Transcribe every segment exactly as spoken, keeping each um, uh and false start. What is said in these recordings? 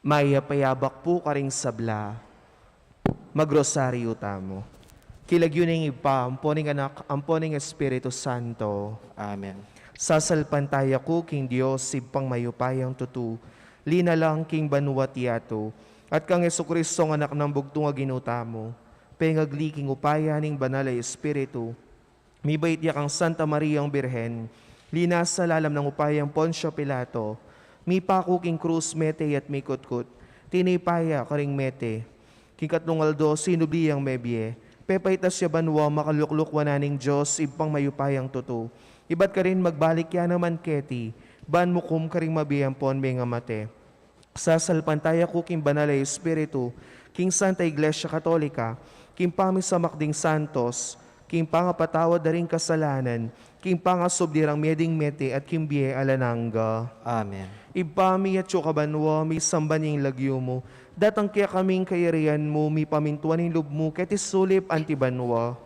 Mayap a abak pu karing sabla. Magrosaryu tamu. King lagyu ning Ibpa, ampo ning Anak, ampo ning Espiritu Santo. Amen. Sasalpantaya ku king Dios, Ibpang mayupayang tutu, linalang king banua't yatu, at kang Jesucristo, Anak nang bugtung a Ginu tamu, pengagli king upaya ning Banal a Espiritu, mibait ya kang Santa Mariang Birhen, linasa lalam nang upayang Poncio Pilato, mipaku king krus, mete at mikutkut, tinipa ya karing mete. King katlung aldo sinubli yang mebie, pepaitas ya banua, makalukluk wanan ning Dios, Ibpang mayupayang tutu. Ibat karin magbalik ya naman keti, ban mukum karing mabie ampon mengamate. Sasalpantaya ku king Banal a Espiritu, king Santa Iglesia Katolika, king pamisamak ding santos, king pangapatawad da ring kasalanan, king pangasubli rang mie ding mete, at king bie alang angga. Amen. Ibpa mi, atsu ka banua, misamban ya ing lagyu mu, datang kekami ing kayarian mu, mipamintuan ing lub mu keti sulip anti banua.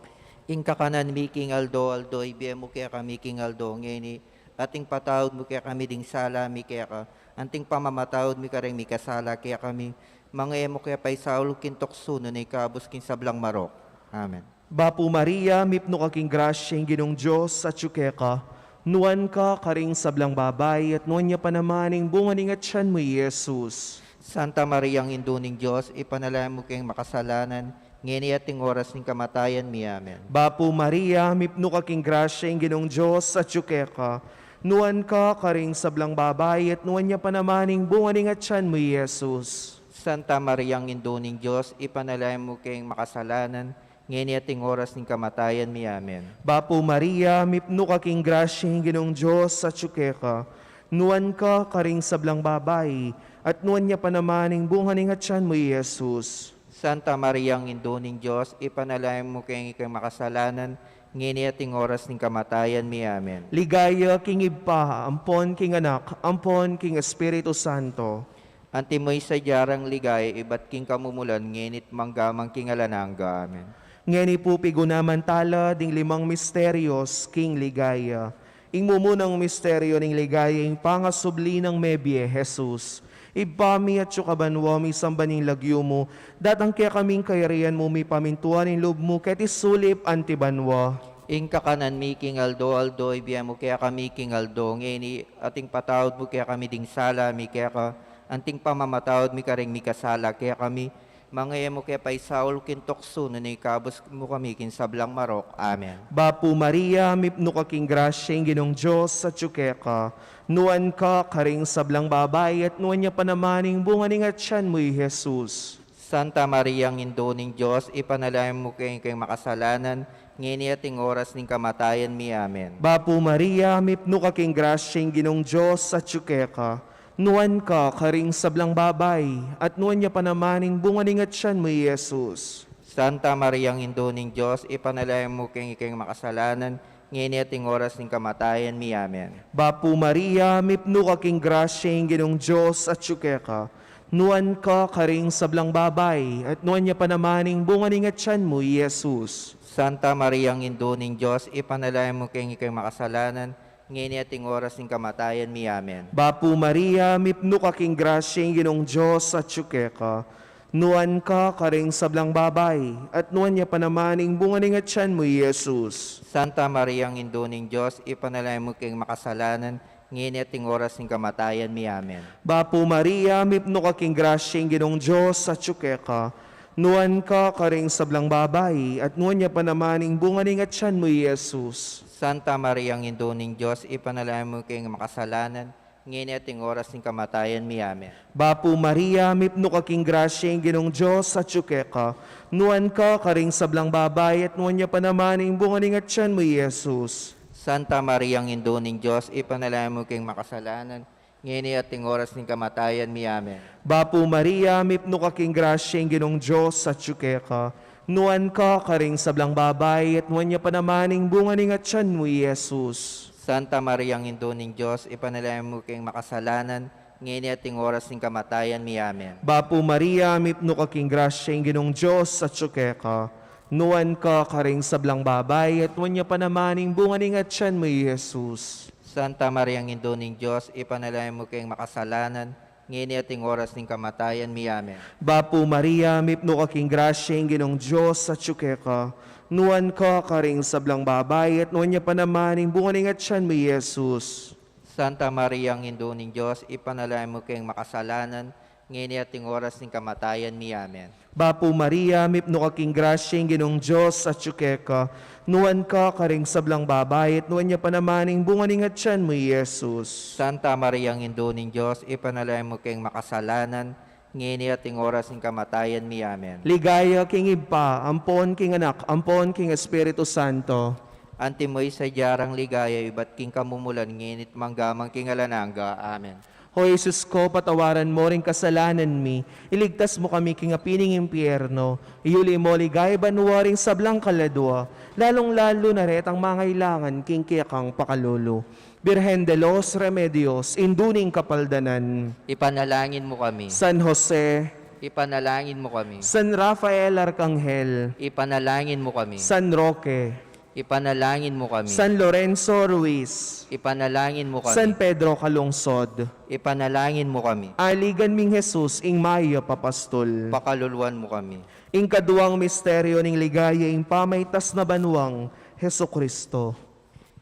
Ing kakanan mi king aldo-aldo ibie mu kekami king aldo ngeni, at ipatawad mu kekami ding sala mi keka, anti ing pamamatawad mi karing mikasala kekami. Manga e mu ke paisaul king tuksu, nune ikabus king sablang marok. Amen. Bapu Maria, mipnu ka king grasya, ing Ginung Dios atyu keka. Nuan ka karing sablang babai, at nuan ya pa naman ing bunga ning atyan mu, i Jesus. Santa Maria, Indu ning Dios, ipanalangin mu keng makasalanan, ngeni at ing oras ning kamatayan mi. Amen. Bapu Maria, mipnu ka king grasya, ing Ginung Dios atyu keka. Nuan ka karing sablang babai, at nuan ya pa naman ing bunga ning atyan mu, i Jesus. Santa Maria, Indu ning Dios, ipanalangin mu keng makasalanan, ngeni at ing oras ning kamatayan mi. Amen. Bapu Maria, mipnu ka king grasya, ing Ginung Dios atyu keka. Nuan ka karing sablang babai, at nuan ya pa naman ing bunga ning atyan mu, i Jesus. Santa Maria, Indu ning Dios, ipanalangin mu keng ikang makasalanan, ngeni at ing oras ning kamatayan mi. Amen. Ligaya king Ibpa, ampon king Anak, ampon king Espiritu Santo. Antimo ing sadya rang ligaya ibat king kamumulan, ngeni't mangga man king alang angga. Amen. Ngeni pu pigunaman tala ding limang misterios king ligaya. Ing mumunang misteryo ning ligaya, ing pangasubli nang mebie, i Jesus. Ibpa mi, atyu ka banua, misamban ing lagyu mu, datang kekami ing kayarian mu, mipamintuan ing lub mu keti sulip anti banua. Ing kakanan mi king aldo-aldo ibie mu kekami king aldo ngeni, at ipatawad mu kekami ding sala mi keka, anti ing pamamatawad mi karing mikasala kekami. Manga e mu ke paisaul king tuksu, nune ikabus mu kami king sablang marok. Amen. Bapu Maria, mipnu ka king grasya, ing Ginung Dios atyu keka. Nuan ka karing sablang babai, at nuan ya pa naman ing bunga ning atyan mu, i Jesus. Santa Maria, Indu ning Dios, ipanalangin mu keng ikang makasalanan, ngeni at ing oras ning kamatayan mi. Amen. Bapu Maria, mipnu ka king grasya, ing Ginung Dios atyu keka. Nuan ka karing sablang babai, at nuan ya pa naman ing bunga ning atyan mu, i Jesus. Santa Maria, Indu ning Dios, ipanalangin mu keng ikang makasalanan, ngeni at ing oras ning kamatayan mi. Amen. Bapu Maria, mipnu ka king grasya, ing Ginung Dios atyu keka. Nuan ka karing sablang babai, at nuan ya pa naman ing bunga ning atyan mu, i Jesus. Santa Maria, Indu ning Dios, ipanalangin mu keng ikang makasalanan, ngeni at ing oras ning kamatayan mi. Amen. Bapu Maria, mipnu ka king grasya, ing Ginung Dios atyu keka. Nuan ka karing sablang babai, at nuan ya pa naman ing bunga ning atyan mu, i Jesus. Santa Maria, Indu ning Dios, ipanalangin mu keng makasalanan, ngeni at ing oras ning kamatayan mi. Amen. Bapu Maria, mipnu ka king grasya, ing Ginung Dios atyu keka. Nuan ka karing sablang babai, at nuan ya pa naman ing bunga ning atyan mu, i Jesus. Santa Maria, Indu ning Dios, ipanalangin mu keng makasalanan, ngeni at ing oras ning kamatayan mi. Amen. Bapu Maria, mipnu ka king grasya, ing Ginung Dios atyu keka. Nuan ka karing sablang babai, at nuan ya pa naman ing bunga ning atyan mu, i Jesus. Santa Maria, Indu ning Dios, ipanalangin mu keng makasalanan, ngeni at ing oras ning kamatayan mi. Amen. Bapu Maria, mipnu ka king grasya, ing Ginung Dios atyu keka. Nuan ka karing sablang babai, at nuan ya pa naman ing bunga ning atyan mu, i Jesus. Santa Maria, Indu ning Dios, ipanalangin mu keng makasalanan, ngeni at ing oras ning kamatayan mi. Amen. Bapu Maria, mipnu ka king grasya, ing Ginung Dios atyu keka. Nuan ka karing sablang babai, at nuan ya pa naman ing bunga ning atyan mu, i Jesus. Santa Maria, Indu ning Dios, ipanalangin mu keng makasalanan, ngeni at king oras ning kamatayan mi. Amen. Bapu Maria, mipnu ka king grasya, ing Ginung Dios atyu keka. Nuan ka karing sablang babai, at nuan ya pa naman ing bunga ning atyan mu, i Jesus. Santa Maria, Indu ning Dios, ipanalangin mu keng makasalanan, ngeni at king oras ning kamatayan mi. Amen. Bapu Maria, mipnu ka king grasya, ing Ginung Dios atyu keka. Nuan ka karing sablang babai, at nuan ya pa naman ing bunga ning atyan mu, i Jesus. Santa Maria, Indu ning Dios, ipanalangin mu keng makasalanan, ngeni at king oras ning kamatayan mi. Amen. Ligaya king Ibpa, ampon king Anak, ampon king Espiritu Santo. Antimo ing sadya rang ligaya, ibat king kamumulan, ngeni at mangga man king alang angga. Amen. O Jesus ko, patawaran mu ring kasalanan mi, iligtas mu kami king api ning impyerno, iyuli mu king ligaya banua ring sablang kaladua, lalung-lalu na retang mangailangan king kekang pakalulu. Birhen de los Remedios, Indu ning Kapaldanan, ipanalangin mu kami. San Jose, ipanalangin mu kami. San Rafael Arkanghel, ipanalangin mu kami. San Roque, ipanalangin mu kami. San Lorenzo Ruiz, ipanalangin mu kami. San Pedro Calungsod, ipanalangin mu kami. Aligan ming Jesus, ing mayap a pastul, pakaluluan mu kami. Ing kaduang misteryo ning ligaya, ing pamaitas na banuang Jesucristo.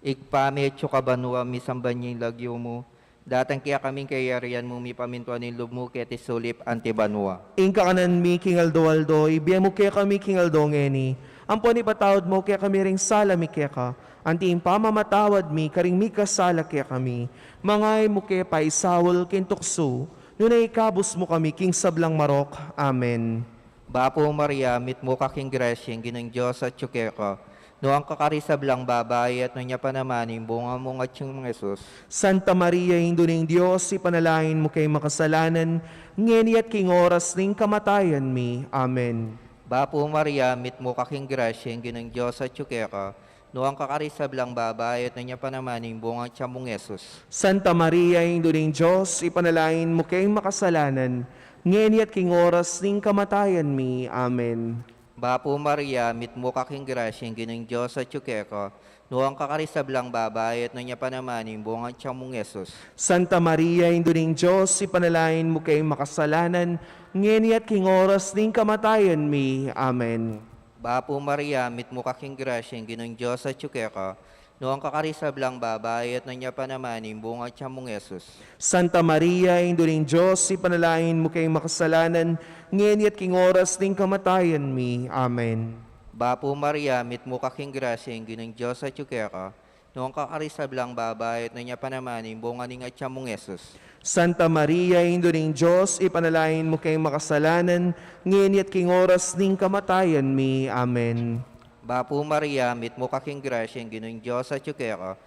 Ibpa mi, atsu ka banua, misamban ya ing lagyu mu, datang kekami ing kayarian mu, mipamintuan ing lub mu keti sulip anti banua. Ing kakanan mi king aldo-aldo, ibie mu kekami king aldo ngeni, ampon ipatawad mu kekami ring sala mi keka, anti ing pamamatawad mi karing mikasala kekami. Manga e mu ke paisaul king tuksu, nune ikabus mu kami king sablang marok. Amen. Bapu Maria, mitmu ka king grasya, ing Ginung Dios atyu keka. Nuan ka karing sablang babai, at nuan ya pa naman ing bunga ning atyan mung Jesus. Santa Maria, Indu ning Dios, ipanalangin mu keng makasalanan, ngeni at king oras ning kamatayan mi. Amen. Bapu Maria, mitmu ka king grasya, ing Ginung Dios atyu keka. Nuan ka karing sablang babai, at nuan ya pa naman ing bunga ning atyan mung Jesus. Santa Maria, Indu ning Dios, ipanalangin mu keng makasalanan, ngeni at king oras ning kamatayan mi. Amen. Bapu Maria, mitmu ka king grasya, ing Ginung Dios atyu keka. Nuan ka karing sablang babai, at nuan ya pa naman ing bunga ning atyan mung Jesus. Santa Maria, Indu ning Dios, ipanalangin mu keng makasalanan, ngeni at king oras ning kamatayan mi. Amen. Bapu Maria, mitmu ka king grasya, ing Ginung Dios atyu keka. Nuan ka karing sablang babai, at nuan ya pa naman ing bunga ning atyan mung Jesus. Santa Maria, Indu ning Dios, ipanalangin mu keng makasalanan, ngeni at king oras ning kamatayan mi. Amen. Bapu Maria, mitmu ka king grasya, ing Ginung Dios atyu keka. Nuan ka karing sablang babai, at nuan ya pa naman ing bunga ning atyan mung Jesus. Santa Maria, Indu ning Dios, ipanalangin mu keng makasalanan, ngeni at king oras ning kamatayan mi. Amen. Bapu Maria, mitmu ka king grasya, ing Ginung Dios atyu keka.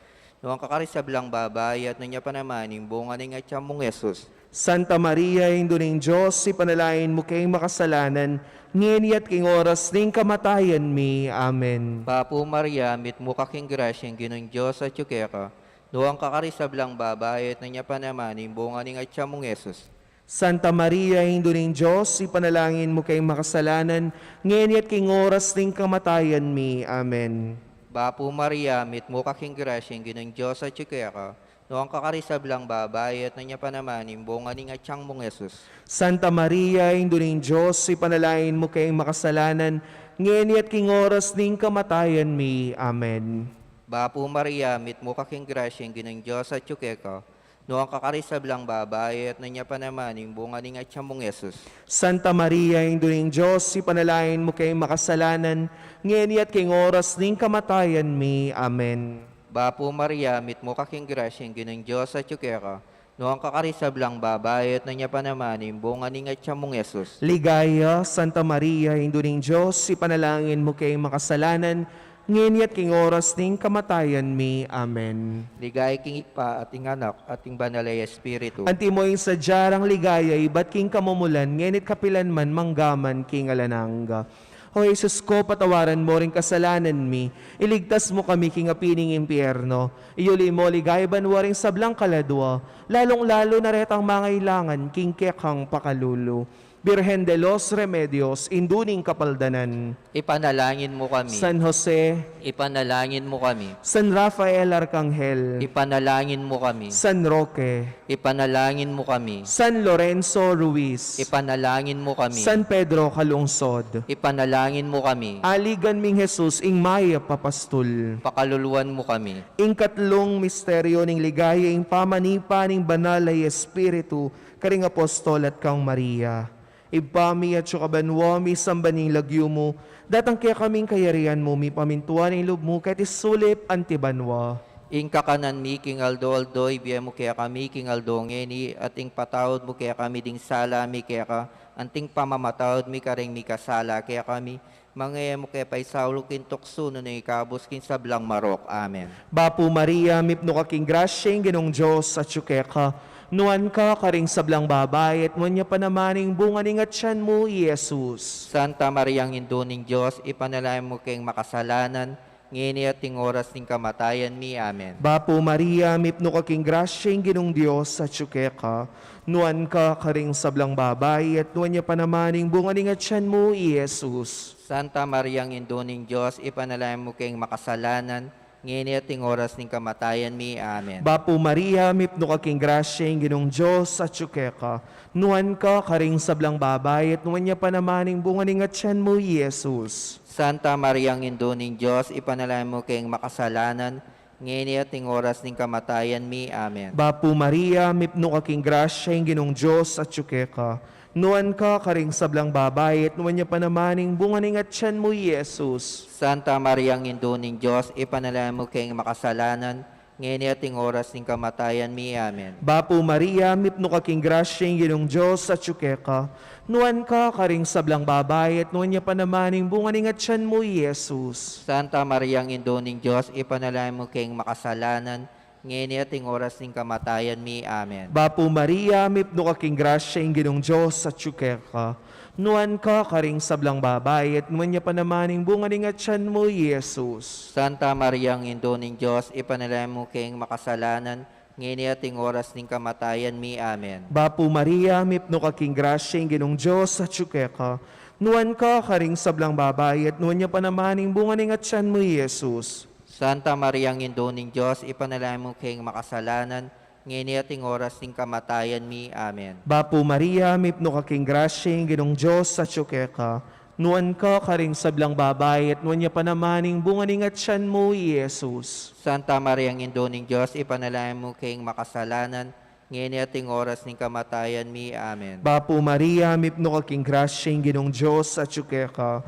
Nuan ka karing sablang babai, at nuan ya pa naman ing bunga ning atyan mung Jesus. Santa Maria, Indu ning Dios, ipanalangin mu keng makasalanan, ngeni at king oras ning kamatayan mi. Amen. Bapu Maria, mitmu ka king grasya, ing Ginung Dios atyu keka. Nuan ka karing sablang babai, at nuan ya pa naman ing bunga ning atyan mung Jesus. Santa Maria, Indu ning Dios, ipanalangin mu keng makasalanan, ngeni at king oras ning kamatayan mi. Amen. Bapu Maria, mitmu ka king grasya, ing Ginung Dios atyu keka. Nuan ka karing sablang babai, at nuan ya pa naman ing bunga ning atyan mung Jesus. Santa Maria, Indu ning Dios, ipanalangin mu keng makasalanan, ngeni at king oras ning kamatayan mi. Amen. Bapu Maria, mitmu ka king grasya, ing Ginung Dios atyu keka. Nuan ka karing sablang babai, at nuan ya pa naman ing bunga ning atyan mung Jesus. Santa Maria, Indu ning Dios, ipanalangin mu keng makasalanan, ngeni at king oras ning kamatayan mi. Amen. Bapu Maria, mitmu ka king grasya, ing Ginung Dios atyu keka. Nuan ka karing sablang babai, at nuan ya pa naman ing bunga ning atyan mung Jesus. Ligaya, Santa Maria, Indu ning Dios, ipanalangin mu keng makasalanan, ngeni at king oras ning kamatayan mi. Amen. Ligaya king Ibpa, at king Anak, at king Banal a Espiritu. Antimo ing sadya rang ligaya, ibat king kamumulan, ngeni at kapilan man, mangga man king alang angga. O Jesus ko, patawaran mu ring kasalanan mi, iligtas mu kami king api ning impyerno, iyuli mu king ligaya banua ring sablang kaladua, lalung-lalu na retang mangailangan king kekang pakalulu. Birhen de los Remedios, Indu ning Kapaldanan. Ipanalangin mu kami. San Jose. Ipanalangin mu kami. San Rafael Arkanghel. Ipanalangin mu kami. San Roque. Ipanalangin mu kami. San Lorenzo Ruiz. Ipanalangin mu kami. San Pedro Calungsod. Ipanalangin mu kami. Aligan ming Jesus, ing mayap a pastul. Pakaluluan mu kami. Ing katlung misteryo ning ligaya, ing pamanipa ning Banal a Espiritu karing apostol at kang Maria. Ibpa mi, atsu ka banua, misamban ya ing lagyu mu, datang kekami ing kayarian mu, mipamintuan ing lub mu keti sulip anti banua. Ing kakanan mi king aldo-aldo ibie mu kekami king aldo ngeni, at ipatawad mu kekami ding sala mi keka, anti ing pamamatawad mi karing mikasala kekami, manga e mu ke paisaul king tuksu, nune ikabus king sablang marok. Amen. Bapu Maria, mipnu ka king grasya, ing Ginung Dios atsu keka. Nuan ka karing sablang babai, at nuan ya pa naman ing bunga ning atyan mu, i Jesus. Santa Maria, Indu ning Dios, ipanalangin mu keng makasalanan, ngeni at ing oras ning kamatayan mi. Amen. Bapu Maria, mipnu ka king grasya, ing Ginung Dios atsu keka. Nuan ka karing sablang babai, at nuan ya pa naman ing bunga ning atyan mu, i Jesus. Santa Maria, Indu ning Dios, ipanalangin mu keng makasalanan, ngeni at ing oras ning kamatayan mi. Amen. Bapu Maria, mipnu ka king grasya, ing Ginung Dios atsu keka. Nuan ka karing sablang babai, at nuan ya pa naman ing bunga ning atyan mu, i Jesus. Santa Maria, Indu ning Dios, ipanalangin mu keng makasalanan, ngeni at ing oras ning kamatayan mi. Amen. Bapu Maria, mipnu ka king grasya, ing Ginung Dios atsu keka. Nuan ka karing sablang babai, at nuan ya pa naman ing bunga ning atyan mu, i Jesus. Santa Maria, Indu ning Dios, ipanalangin mu keng makasalanan, ngeni at ing oras ning kamatayan mi. Amen. Bapu Maria, mipnu ka king grasya, ing Ginung Dios atsu keka. Nuan ka karing sablang babai, at nuan ya pa naman ing bunga ning atyan mu, i Jesus. Santa Maria, Indu ning Dios, ipanalangin mu keng makasalanan, ngeni at ing oras ning kamatayan mi. Amen. Bapu Maria, mipnu ka king grasya, ing Ginung Dios atsu keka. Nuan ka karing sablang babai, at nuan ya pa naman ing bunga ning atyan mu, i Jesus. Santa Maria, Indu ning Dios, ipanalangin mu keng makasalanan, ngeni at ing oras ning kamatayan mi. Amen. Bapu Maria, mipnu ka king grasya, ing Ginung Dios atsu keka. Nuan ka karing sablang babai, at nuan ya pa naman ing bunga ning atyan mu, i Jesus. Santa Maria, Indu ning Dios, ipanalangin mu keng makasalanan, ngeni at ing oras ning kamatayan mi. Amen. Bapu Maria, mipnu ka king grasya, ing Ginung Dios atsu keka. Nuan ka karing sablang babai, at nuan ya pa naman ing bunga ning atyan mu, i Jesus. Santa Maria, Indu ning Dios, ipanalangin mu keng makasalanan, ngeni at ing oras ning kamatayan mi. Amen. Bapu Maria, mipnu ka king grasya, ing Ginung Dios atsu keka.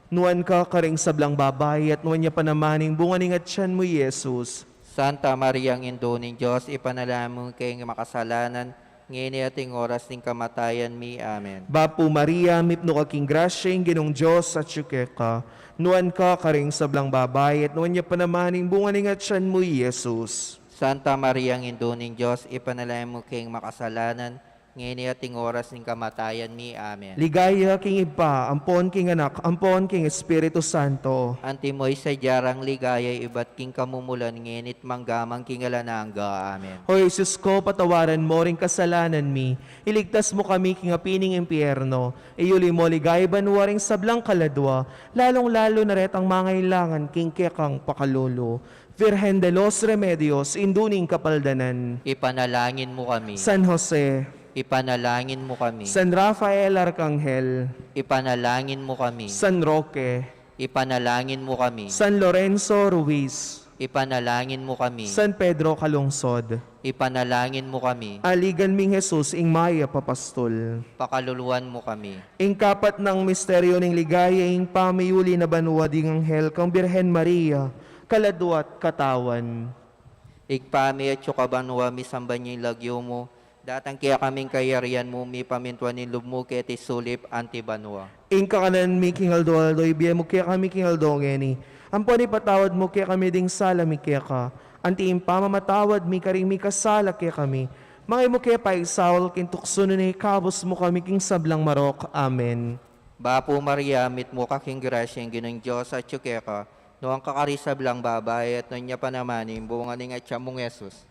Nuan ka karing sablang babai, at nuan ya pa naman ing bunga ning atyan mu, i Jesus. Santa Maria, Indu ning Dios, ipanalangin mu keng makasalanan, ngeni at ing oras ning kamatayan mi. Amen. Bapu Maria, mipnu ka king grasya, ing Ginung Dios atsu keka. Nuan ka karing sablang babai, at nuan ya pa naman ing bunga ning atyan mu, i Jesus. Santa Maria, Indu ning Dios, ipanalangin mu keng makasalanan, ngeni at ing oras ning kamatayan mi. Amen. Ligaya king Ibpa, ampon king Anak, ampon king Espiritu Santo. Antimo ing sadya rang ligaya ibat king kamumulan, ngeni't mangga man king alang angga. Amen. O Jesus ko, patawaran mo ring kasalanan mi, iligtas mo kami king api ning impyerno, iyuli mo king ligaya banua ring sablang kaladua, lalung-lalu na retang mangailangan king kekang pakalulu. Virgen de los Remedios, Indu ning Kapaldanan. Ipanalangin mu kami. San Jose. Ipanalangin mu kami. San Rafael Arkanghel. Ipanalangin mu kami. San Roque. Ipanalangin mu kami. San Lorenzo Ruiz. Ipanalangin mu kami. San Pedro Calungsod. Ipanalangin mu kami. Aligan ming Jesus, ing mayap a pastul. Pakaluluan mu kami. Ing kapat nang misteryo ning ligaya, ing pamiyuli na banua ding anghel kang Birhen Maria, kaladua't katawan. Ibpa mi, atsu ka banua, misamban ya ing lagyu mu, datang kekami ing kayarian mu, mipamintuan ing lub mu keti sulip anti banua. Ing kakanan mi king aldo-aldo ibie mu kekami king aldo ngeni, ampon ipatawad mu kekami ding sala mi keka, anti ing pamamatawad mi karing mikasala kekami, manga e mu ke paisaul king tuksu, nune ikabus mu kami king sablang marok. Amen. Bapu Maria, mitmu ka king grasya, ing Ginung Dios atsu keka, nuan ka karing sablang babai, at nuan ya pa naman ing bunga ning atyan mung Jesus.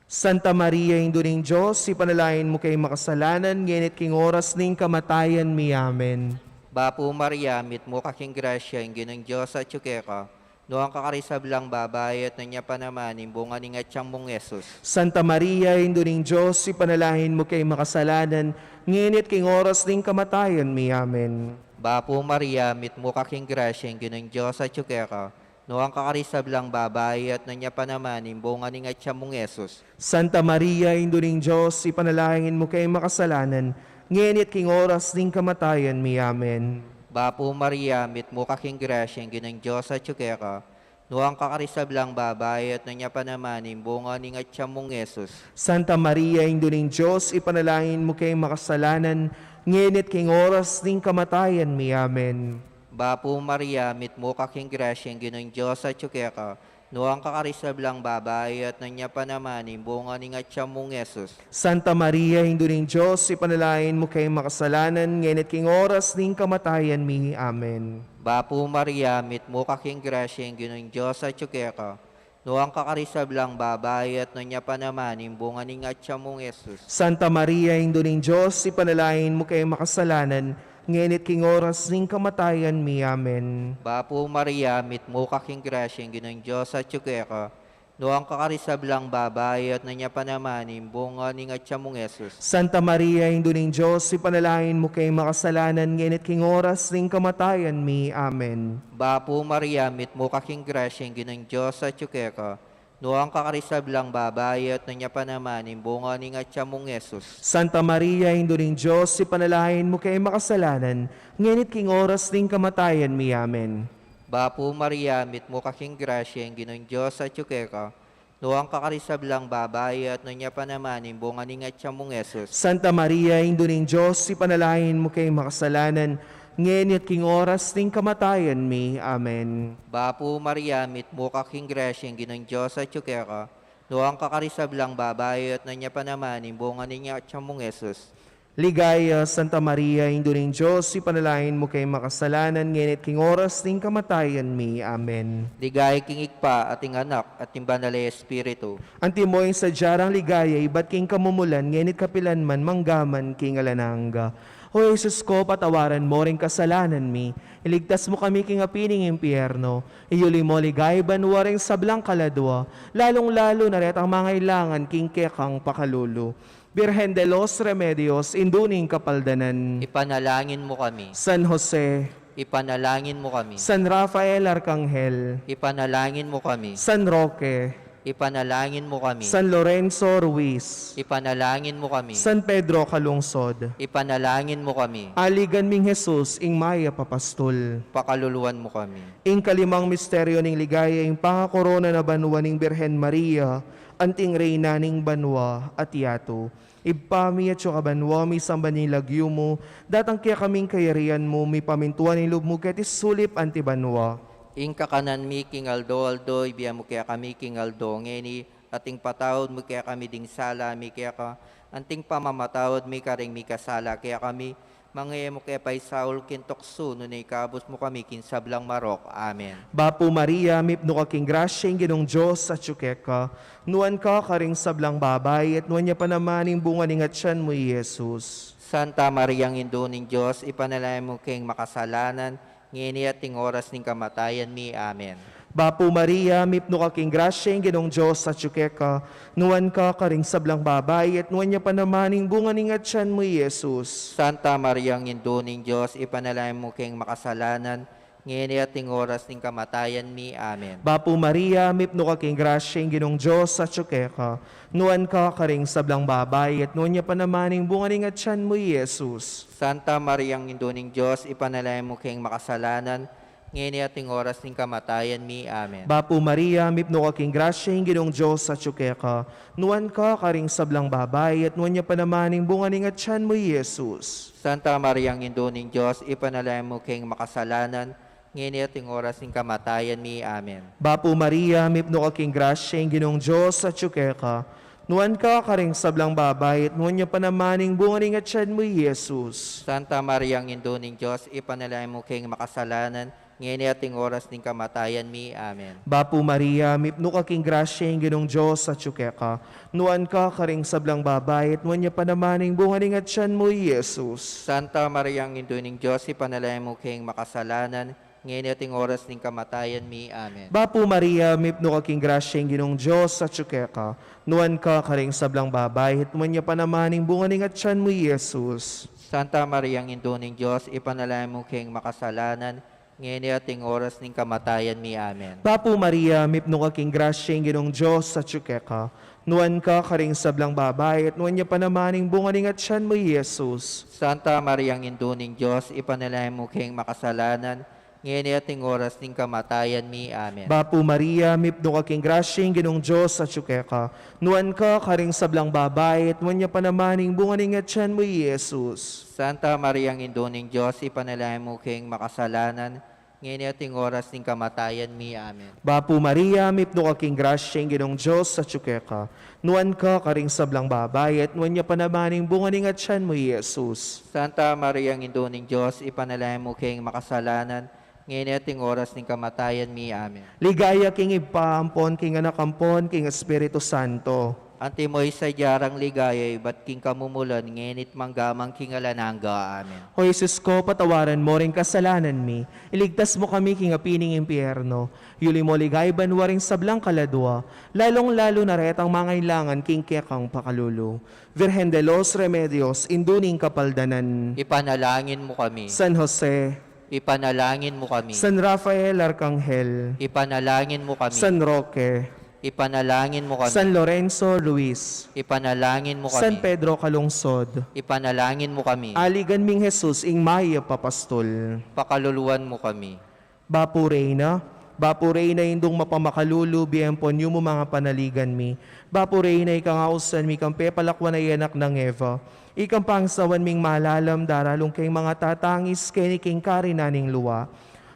Santa Maria, Indu ning Dios, ipanalangin mu keng makasalanan, ngeni at king oras ning kamatayan mi. Amen. Bapu Maria, mitmu ka king grasya, ing Ginung Dios atyu keka. Nuan ka karing sablang babai, at nuan ya pa naman ing bunga ning atian mung Jesus. Santa Maria, Indu ning Dios, ipanalangin mu keng makasalanan, ngeni at king oras ning kamatayan mi. Amen. Bapu Maria, mitmu ka king grasya, ing Ginung Dios atyu keka. Nuan ka karing sablang babai, at nuan ya pa naman ing bunga ning atian mung Jesus. Santa Maria, Indu ning Dios, ipanalangin mu keng makasalanan, ngeni at king oras ning kamatayan mi. Amen. Bapu Maria, mitmu ka king grasya, ing Ginung Dios atyu keka. Nuan ka karing sablang babai, at nuan ya pa naman ing bunga ning atian mung Jesus. Santa Maria, Indu ning Dios, ipanalangin mu keng makasalanan, ngeni at king oras ning kamatayan mi. Amen. Bapu Maria, mitmu ka king grasya, ing Ginung Dios atyu keka. Nuan ka karing sablang babai, at nuan ya pa naman ing bunga ning atian mung Jesus. Santa Maria, Indu ning Dios, ipanalangin mu keng makasalanan, ngeni at king oras ning kamatayan mi. Amen. Bapu Maria, mitmu ka king grasya, ing Ginung Dios atyu keka. Nuan ka karing sablang babai, at nuan ya pa naman ing bunga ning atian mung Jesus. Santa Maria, Indu ning Dios, ipanalangin mu keng makasalanan, ngeni at king oras ning kamatayan mi. Amen. Bapu Maria, mitmu ka king grasya, ing Ginung Dios atyu keka. Nuan ka karing sablang babai, at nuan ya pa naman ing bunga ning atian mung Jesus. Santa Maria, Indu ning Dios, ipanalangin mu keng makasalanan, ngeni at king oras ning kamatayan mi. Amen. Bapu Maria, mitmu ka king grasya, ing Ginung Dios atyu keka. Nuan ka karing sablang babai, at nuan ya pa naman ing bunga ning atian mung Jesus. Santa Maria, Indu ning Dios, ipanalangin mu keng makasalanan, ngeni at king oras ning kamatayan mi. Amen. Bapu Maria, mitmu ka king grasya, ing Ginung Dios atyu keka. Nuan ka karing sablang babai, at nuan ya pa naman ing bunga ning atian mung Jesus. Santa Maria, Indu ning Dios, ipanalangin mu keng makasalanan, ngeni at king oras ning kamatayan mi. Amen. Bapu Maria, mitmu ka king grasya, ing Ginung Dios atyu keka. Nuan ka karing sablang babai, at nuan ya pa naman ing bunga ning atian mung Jesus. Ligaya, Santa Maria, Indu ning Dios, ipanalangin mu keng makasalanan, ngeni at king oras ning kamatayan mi. Amen. Ligaya king Ibpa, at king Anak, at king Banal a Espiritu. Antimo ing sadya rang ligaya, ibat king kamumulan, ngeni at kapilan man, mangga man king alang angga. O Jesus ko, patawaran mu ring kasalanan mi, iligtas mu kami king api ning impyerno, iyuli mu king ligaya banua ring sablang kaladua, lalung-lalu na retang mangailangan king kekang pakalulu. Birhen de los Remedios, Indu ning Kapaldanan. Ipanalangin mu kami. San Jose. Ipanalangin mu kami. San Rafael Arkanghel. Ipanalangin mu kami. San Roque. Ipanalangin mu kami. San Lorenzo Ruiz. Ipanalangin mu kami. San Pedro Calungsod. Ipanalangin mu kami. Aligan ming Jesus, ing mayap a pastul. Pakaluluan mu kami. Ing kalimang misteryo ning ligaya, ing pangakorona na banua ning Birhen Maria, anting Reyna ning banua at yatu. Ibpa mi, atsu ka banua, misamban ya ing lagyu mu, datang kekami ing kayarian mu, mipamintuan ing lub mu keti sulip anti banua. Ing kakanan mi king aldo-aldo, ibie mu kekami king aldo ngeni, at ing patawad mu kekami ding sala mi keka, anting pamamatawad mi karing mikasala kekami, manga e mu ke paisaul king tuksu, nune ikabus mu kami king sablang marok. Amen. Bapu Maria, mipnu ka king grasya, ing Ginung Dios atsu keka, nuan ka karing sablang babai, at nuan ya pa naman ing bunga ning atyan mu, i Jesus. Santa Mariang Indu ning Dios, ipanalangin mu keng makasalanan, ngeni at king oras ning kamatayan mi. Amen. Bapu Maria, mipnu ka king grasya, ing Ginung Dios atsu keka, nuan ka karing sablang babai, at nuan ya pa naman ing bunga ning atyan mu, i Jesus. Santa Mariang Indu ning Dios, ipanalangin mu keng makasalanan, ngeni at king oras ning kamatayan mi. Amen. Bapu Maria, mipnu ka king grasya, ing Ginung Dios atsu keka, nuan ka karing sablang babai, at nuan ya pa naman ing bunga ning atyan mu, i Jesus. Santa Mariang Indu ning Dios, ipanalangin mu keng makasalanan, ngeni at king oras ning kamatayan mi. Amen. Bapu Maria, mipnu ka king grasya, ing Ginung Dios atsu keka, nuan ka karing sablang babai, at nuan ya pa naman ing bunga ning atyan mu, i Jesus. Santa Mariang Indu ning Dios, ipanalangin mu keng makasalanan, ngeni at king oras ning kamatayan mi. Amen. Bapu Maria, mipnu ka king grasya, ing Ginung Dios atsu keka, nuan ka karing sablang babai, at nuan ya pa naman ing bunga ning atyan mu, i Jesus. Santa Mariang Indu ning Dios, ipanalangin mu keng makasalanan, ngeni at ing oras ning kamatayan mi. Amen. Bapu Maria, mipnu ka king grasya, ing Ginung Dios atyu keka. Nuan ka karing sablang babai, at nuan ya pa naman ing bunga ning atyan mu, i Jesus. Santa Maria, Indu ning Dios, ipanalangin mu keng makasalanan, ngeni at ing oras ning kamatayan mi. Amen. Bapu Maria, mipnu ka king grasya, ing Ginung Dios atyu keka. Nuan ka karing sablang babai, at nuan ya pa naman ing bunga ning atyan mu, i Jesus. Santa Maria, Indu ning Dios, ipanalangin mu keng makasalanan, ngeni at ing oras ning kamatayan mi. Amen. Bapu Maria, mipnu ka king grasya, ing Ginung Dios atyu keka. Nuan ka karing sablang babai, at nuan ya pa naman ing bunga ning atyan mu, i Jesus. Santa Maria, Indu ning Dios, ipanalangin mu keng makasalanan, ngeni at ing oras ning kamatayan mi. Amen. Bapu Maria, mipnu ka king grasya, ing Ginung Dios atyu keka. Nuan ka karing sablang babai, at nuan ya pa naman ing bunga ning atyan mu, i Jesus. Santa Maria, Indu ning Dios, ipanalangin mu keng makasalanan, ngeni at ing oras ning kamatayan mi. Amen. Bapu Maria, mipnu ka king grasya, ing Ginung Dios atyu keka. Nuan ka karing sablang babai, at nuan ya pa naman ing bunga ning atyan mu, i Jesus. Santa Maria, Indu ning Dios, ipanalangin mu keng makasalanan, ngeni at ing oras ning kamatayan mi. Amen. Ligaya king Ibpa, ampon king Anak, ampon king Espiritu Santo. Antimo ing sadya rang ligaya, ibat king kamumulan, ngeni at mangga man king alang angga. Amen. O Jesus ko, patawaran mu ring kasalanan mi, iligtas mu kami king api ning impyerno, yuli mu king banua ring sablang kaladua, lalung-lalu na retang mangailangan king kekang pakalulu. Virgen de los Remedios, Indu ning Kapaldanan. Ipanalangin mu kami. San Jose. Ipanalangin mu kami. San Rafael Arkanghel. Ipanalangin mu kami. San Roque. Ipanalangin mu kami. San Lorenzo Ruiz. Ipanalangin mu kami. San Pedro Calungsod. Ipanalangin mu kami. Aligan ming Jesus, ing mayap a pastul. Pakaluluan mu kami. Bapu Reyna, Bapu Reyna, Indung mapamakalulu, bie ampon yumu manga panaligan mi. Bapu Reyna, ika ing ausan mi kang pepalakuan a anak nang Eva. Ika ing pangsawan ming malalam, daralung keng manga tatangis keni king karinan ning lua.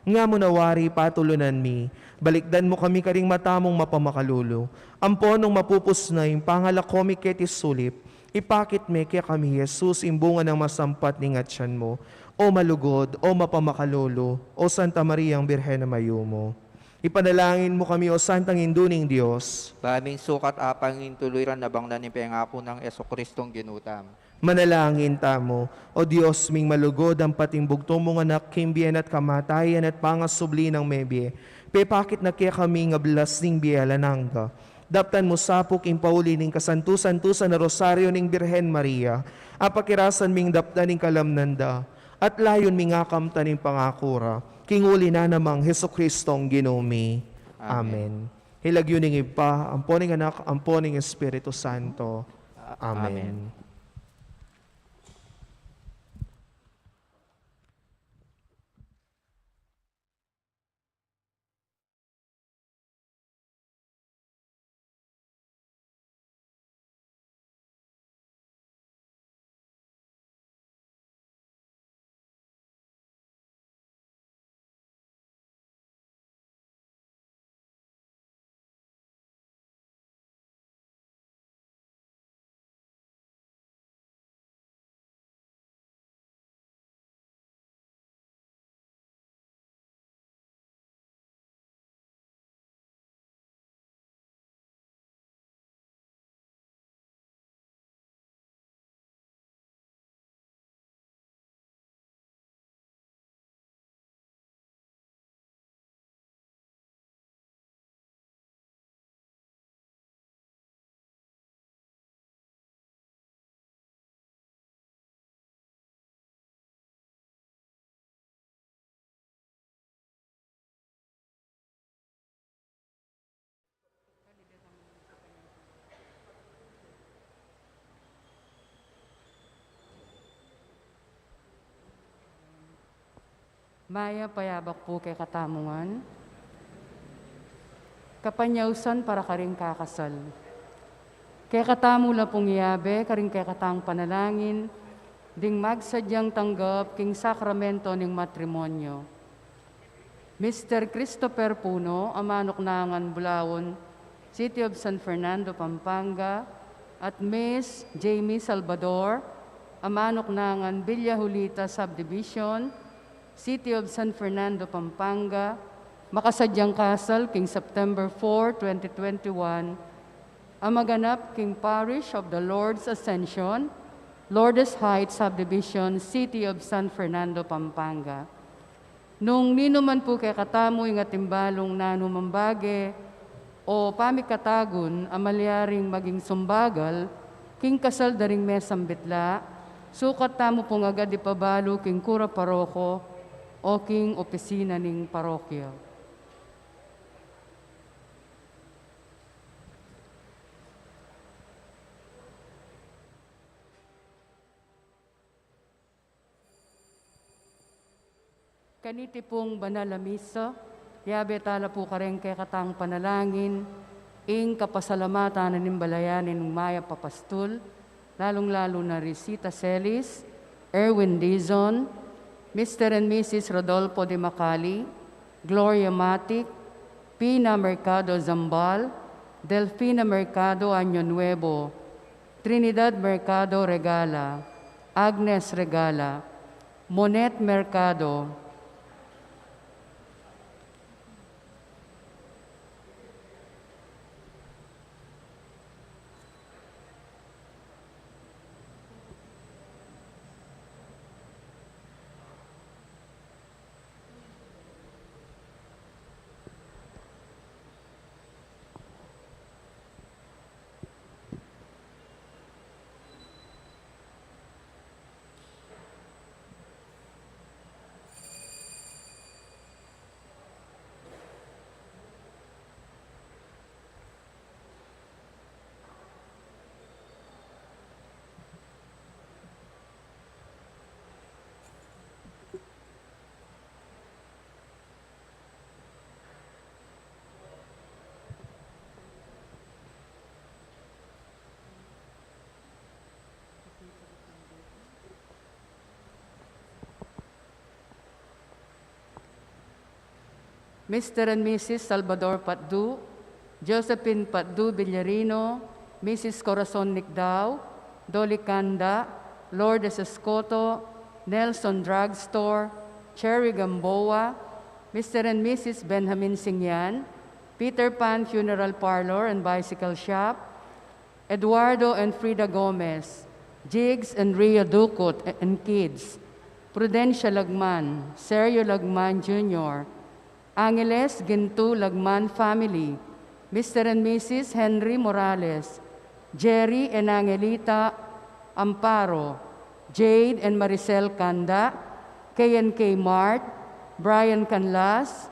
Nga mu na wari patulunan mi, balikdan mu kami karing mata mung mapamakalulu. Ampon nung mapupus na ing pangalako mi keti sulip, ipakit me kekami i Jesus, ing bunga nang masampat ning atyan mu. O malugud, o mapamakalulu, o Santa Mariang Birhen a mayumu. Ipanalangin mu kami, o Santang Indu ning Dios. Ba ming sukat apang ing tuluyan a bangnan ning pengaku nang Jesucristong Ginu tamu. Manalangin tamu. O Dios ming malugud, ampat ing bugtung mung Anak king bie na at kamatayan at pangasubli nang mebie, pepakit na kekami ing ablas ning bie alang angga. Daptan mu sa pu king pauli ning kasantu-santusan a Rosario ning Birhen Maria, apakirasan ming daptan ing kalamnan da, at layun ming akamtan ing pangaku ra, king uli na namang Jesucristong Ginu mi. Amen. Amen. King lagyu ning Ibpa, ampo ning Anak, ampo ning Espiritu Santo. Amen. Amen. Mayap a yabak pu kekatamu ngan. Kapanyausan para karing kakasal. Kekatamu la pung yabe karing kekatang panalangin ding magsadyang tanggap king sakramento ning matrimonyo. Mister Christopher Puno, a manuknangan Bulaon, City of San Fernando, Pampanga, at Miss Jamie Salvador, a manuknangan Villa Julita Subdivision, City of San Fernando, Pampanga, makasadyang kasal king September four, twenty twenty-one, a maganap king Parish of the Lord's Ascension, Lourdes Heights Subdivision, City of San Fernando, Pampanga. Nung ninu man pu kekatamu ing atin balung nanumang bage o pamikatagun a malyaring maging sumbagal king kasal da ring mesang bitla, sukat tamu pung agad ipabalu king kura paroko o king opisina ning parokya. Kaniti pung banal a misa, yabe tala pu kareng kekatang panalangin ing kapasalamatan na ning balayan ning mayap a pastul, lalung-lalu na ri Sita Celis, Erwin Dizon, Mister and Missus Rodolfo de Macali, Gloria Matic, Pina Mercado Zambal, Delfina Mercado Año Nuevo, Trinidad Mercado Regala, Agnes Regala, Monet Mercado. Mister and Missus Salvador Patdu, Josephine Patdu Villarino, Missus Corazon Nicdao, Dolly Canda, Lourdes Escoto, Nelson Drugstore, Cherry Gamboa, Mister and Missus Benjamin Singyan, Peter Pan Funeral Parlor and Bicycle Shop, Eduardo and Frida Gomez, Jigs and Ria Ducut and kids, Prudencia Lagman, Sergio Lagman Junior, Angeles Gintu Lagman family, Mister and Missus Henry Morales, Jerry and Angelita Amparo, Jade and Maricel Canda, K and K Mart, Brian Canlas,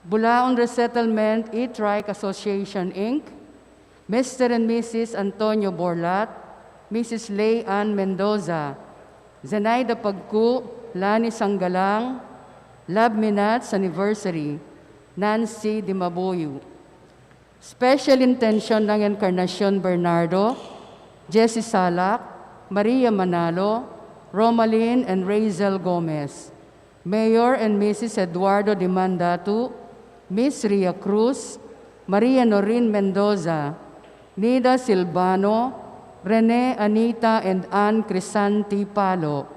Bulaon Resettlement E-Trike Association, Inc, Mister and Missus Antonio Borlat, Missus Lay Ann Mendoza, Zenaida Pagku, Lani Sanggalang, Love Minats Anniversary, Nancy Dimabuyu. Special intention nang Encarnacion Bernardo, Jessie Salak, Maria Manalo, Romalyn and Razel Gomez. Mayor and Missus Eduardo Dimandatu, Miss Ria Cruz, Maria Noreen Mendoza, Nida Silvano, Rene, Anita and Ann Crisanti Palo,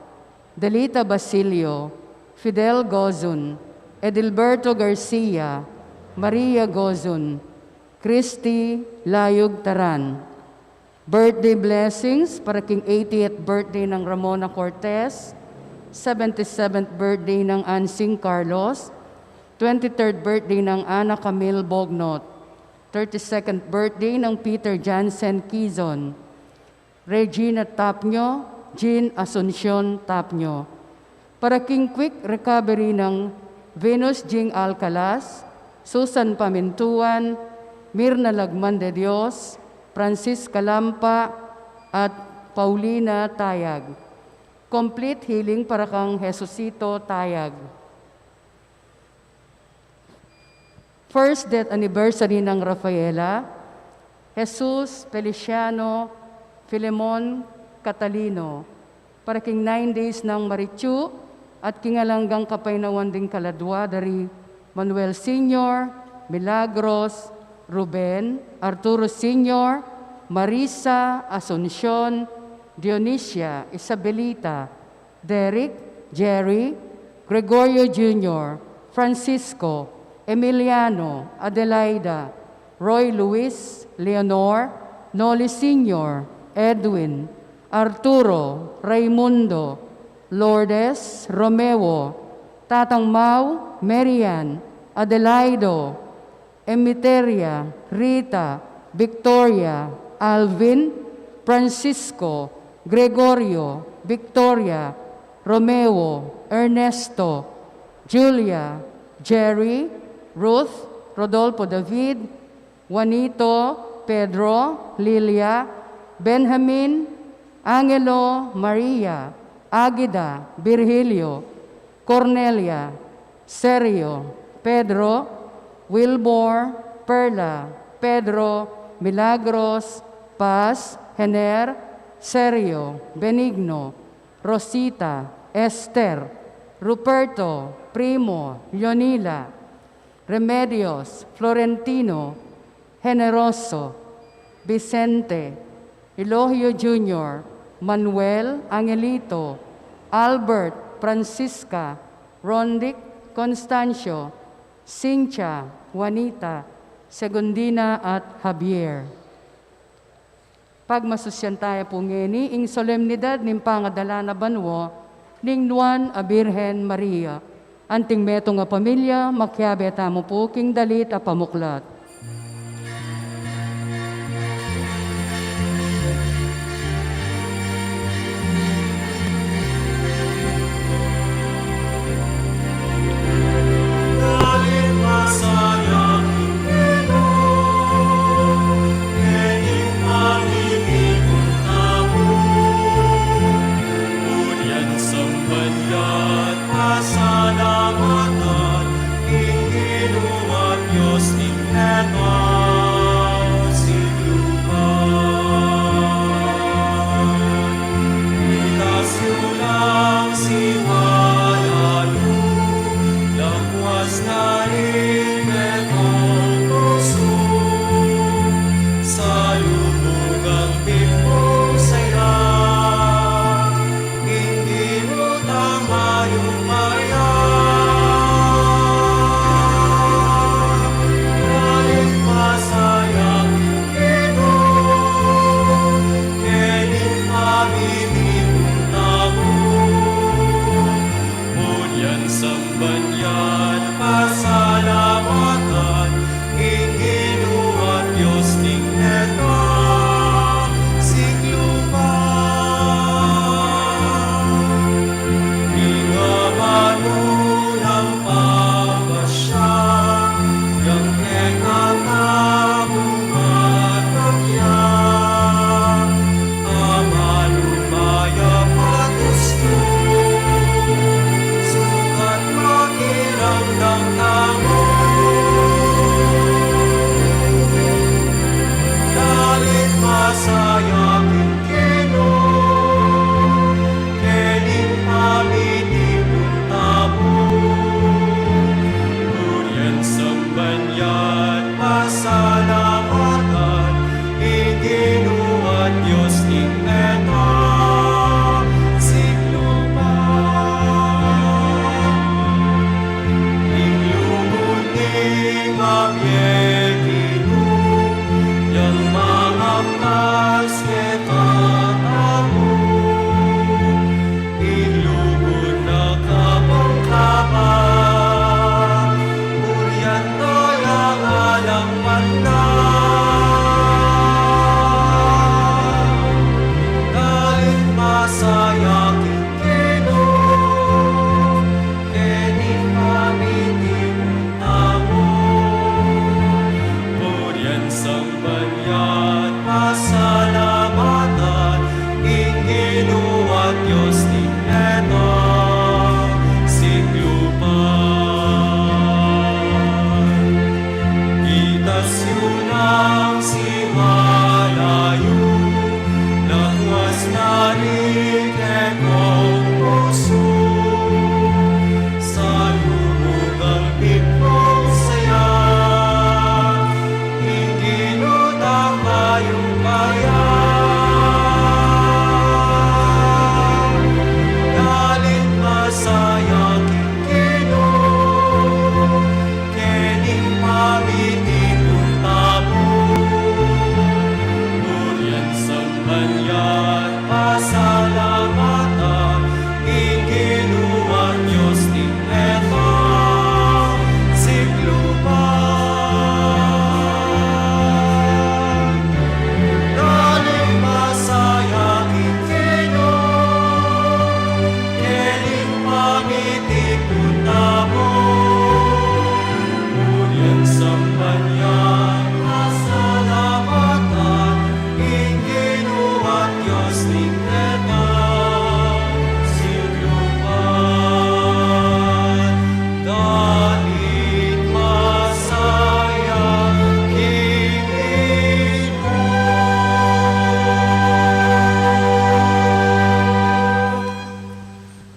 Delita Basilio, Fidel Gozun, Edilberto Garcia, Maria Gozun, Christy Layug Taran. Birthday blessings para king eightieth birthday nang Ramona Cortez, seventy-seventh birthday nang Ansing Carlos, twenty-third birthday nang Ana Camille Bognot, thirty-second birthday nang Peter Jansen Quizon, Regina Tapnio, Jean Asuncion Tapnio. Para king quick recovery nang Venus Jing Alcalas, Susan Pamintuan, Mirna Lagman de Dios, Francisca Lampa, at Paulina Tayag. Complete healing para kang Jesusito Tayag. First death anniversary nang Rafaela, Jesus Feliciano Filemon Catalino, para king nine days nang maritu at king alang anggang kapaynawan ding kaladua da ri Manuel Senior, Milagros, Ruben, Arturo Senior, Marisa, Asuncion, Dionisia, Isabelita, Derek, Jerry, Gregorio Junior, Francisco, Emiliano, Adelaida, Roy Luis, Leonor, Noli Senior, Edwin, Arturo, Raimundo, Lourdes, Romeo, Tatang Mau, Marian, Adelaido, Emiteria, Rita, Victoria, Alvin, Francisco, Gregorio, Victoria, Romeo, Ernesto, Julia, Jerry, Ruth, Rodolfo David, Juanito, Pedro, Lilia, Benjamin, Angelo, Maria, Agida, Virgilio, Cornelia, Sergio, Pedro, Wilbur, Perla, Pedro, Milagros, Paz, Hener, Sergio, Benigno, Rosita, Esther, Ruperto, Primo, Leonila, Remedios, Florentino, Generoso, Vicente, Eulogio Junior, Manuel, Angelito, Albert, Francisca, Rondic, Constancio, Cynthia, Juanita, Segundina, at Javier. Pagmasusyan taya pu ngeni ing solemnidad ning pangadala na banua ning nuan a Birhen Maria. Anting metung a pamilya, makiabe tamu pu king dalit a pamuklat. Purian, samban, at pasalamatan ing Ginu at Dios ning meto sikluban. Itas yu lang siwala yu, lakwas na ring metung pusu, salubungan pin mung saya. Ing Ginu tang mayupaya. Dalit pasalamatan ing Ginu, keni pamininipun tamu. Purian, samban, at pasalamatan ing Ginu at Dios ning meto sikluban. Ing amanu nang pagpasya, yang kekatamung matagya, amanu mayap at ustung, sukat makiramdam tamu. Dalit pasalamatan ing Ginu, keni pamininipun tamu. Purian, samban, at pasalamatan ing Ginu at Dios ning meto sikluban. Ing lugud ning mabie Ginu, yang mangaptas kekatamu. Ing lugud na kabang-kabang, purian taya ngan alang man. Dalit pasalamatan ing Ginu, keni pamininipun tamu. Purian, samban, at pasalamatan ing Ginu at Dios ning meto sikluban. Itas yu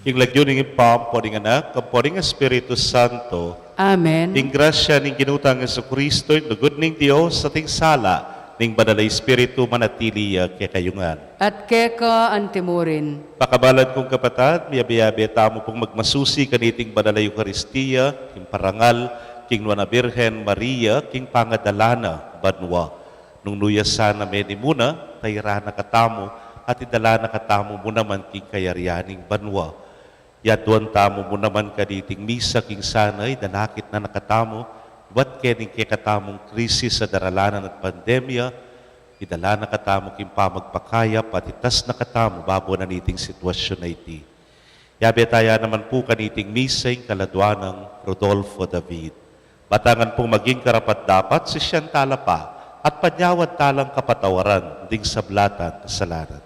King lagyu ning Ibpa, ampo ning Anak, ampo ning Espiritu Santo. Amen. Ing grasya ning Ginu tang Jesucristo, ing lugud ning Dios, at ing sala ning Banal a Espiritu manatili ya kekayu ngan. At keka antimurin. Pakamalan kung kapatad, miyabe-yabe tamu pung magmasusi kaniting Banal a Eukaristia, king parangal king Nuan a Birhen Maria, king pangadala na banua. Nung nu ya sana meni muna, tairan na katamu, at idala na katamu mu naman king kayarian ning banua. Yaduan tamu mu naman kaniting misa king sana idalakit na na katamu ibat kening kekatamung krisis a daralanan at pandemya, idala na katamu king pamagpakayap at itas na katamu babo na niting sitwasyun a iti. Yabe taya naman pu kaniting misa ing kaladua nang Rodolfo David. Batangan pung maging karapat-dapat, sisian tala pa at panyawad talang kapatawaran ding sabla tang kasalanan.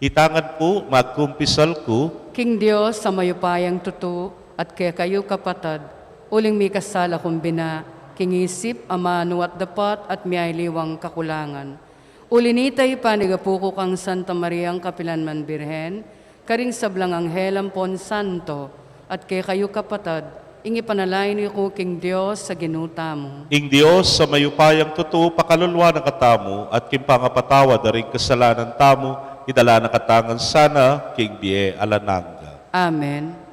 Itangan pu, magkumpisal ku king Dios a mayupayang tutu, at kekayu kapatad, uling mikasala kung bina, king isip, amanu at dapat, at miyaliwang kakulangan. Uli nita, ipanigapu ku kang Santa Mariang kapilanman Birhen, karing sablang anghel ampon santo, at kekayu kapatad, ing ipanalangin yu ku king Dios a Ginu tamu. Ing Dios a mayupayang tutu pakaluluan na katamu, at king pangapatawad da ring kasalanan tamu, idala na katamu ngan sana king bie alang angga. Amen.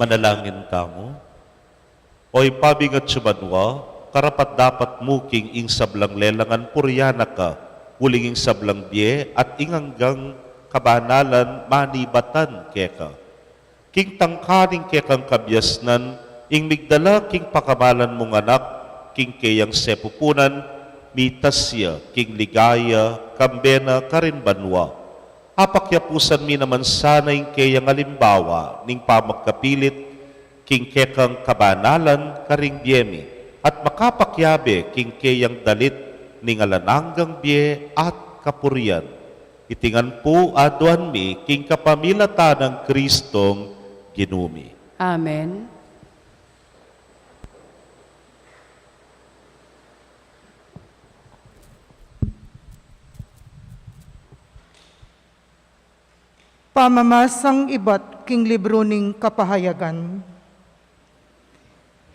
Manalangin tamu. O Ibpa ming atsu banua, karapat-dapat mu king ing sablang lelangan purian na ka, uling ing sablang bie at ing anggang kabanalan manibatan keka. King tangka ning kekang kabiasnan, ing migdala king pakamalan mung Anak king keyang sepupunan, mitas ya king ligaya kambe na karin banua. Apakyapusan mi naman sana ing keyang alimbawa ning pamagkapilit king kekang kabanalan karing bie mi, at makapakyabe king keyang dalit ning alang anggang bie at kapurian. Iti ngan pu aduan mi king kapamilatan nang Kristong Ginu mi. Amen. Pamamasang ibat king libru ning Kapahayagan.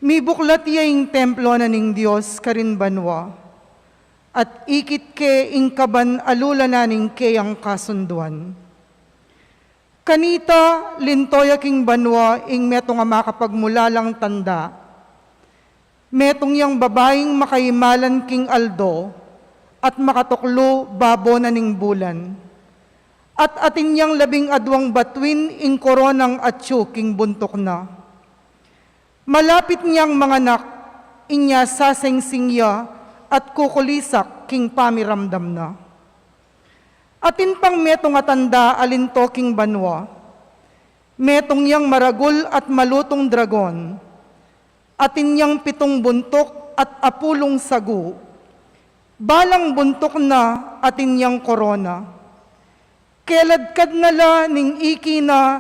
Mibuklat ya ing templo na ning Dios karin banua, at ikit ke ing kaban alula na ning keyang kasunduan. Kanita, linto ya king banua ing metung a makapagmulalang tanda. Metung yang babaing makaimalan king aldo, at makatuklu babo na ning bulan. At atin yang labing aduang batuin ing koronang atyu king buntuk na. Malapit niyang manganak, inya sasengsing ya at kukulisak king pamiramdam na. Atin pang metung a tanda a linto king banua. Metung yang maragul at malutung dragon. Atin yang pitung buntuk at apulung sagu. Balang buntuk na atin yang korona. Keladkad na la ning iki na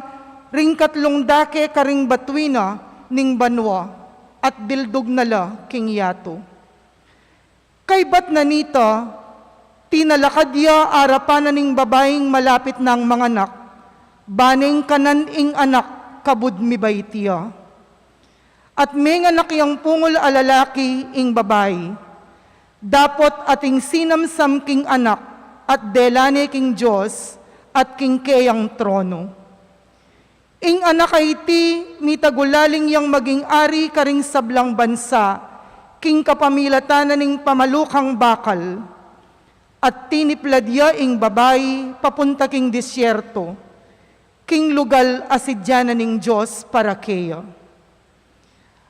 ring katlung dake karing batuin na ning banua, at bildug na la king yatu. Kaybat na nita, tinalakad ya arapan na ning babaing malapit nang manganak, ba neng kanan ing anak kabud mibait ya. At menganak yang pungul a lalaki ing babai. Dapot ating sinamsam king anak, at dela ne king Dios, at king keyang trono. Ing anak a iti, mitagulaling yang maging ari karing sablang bansa, king kapamilatan na ning pamalukang bakal. At tiniplad ya ing babai papunta king disyerto, king lugal a sidya na ning Dios para keya.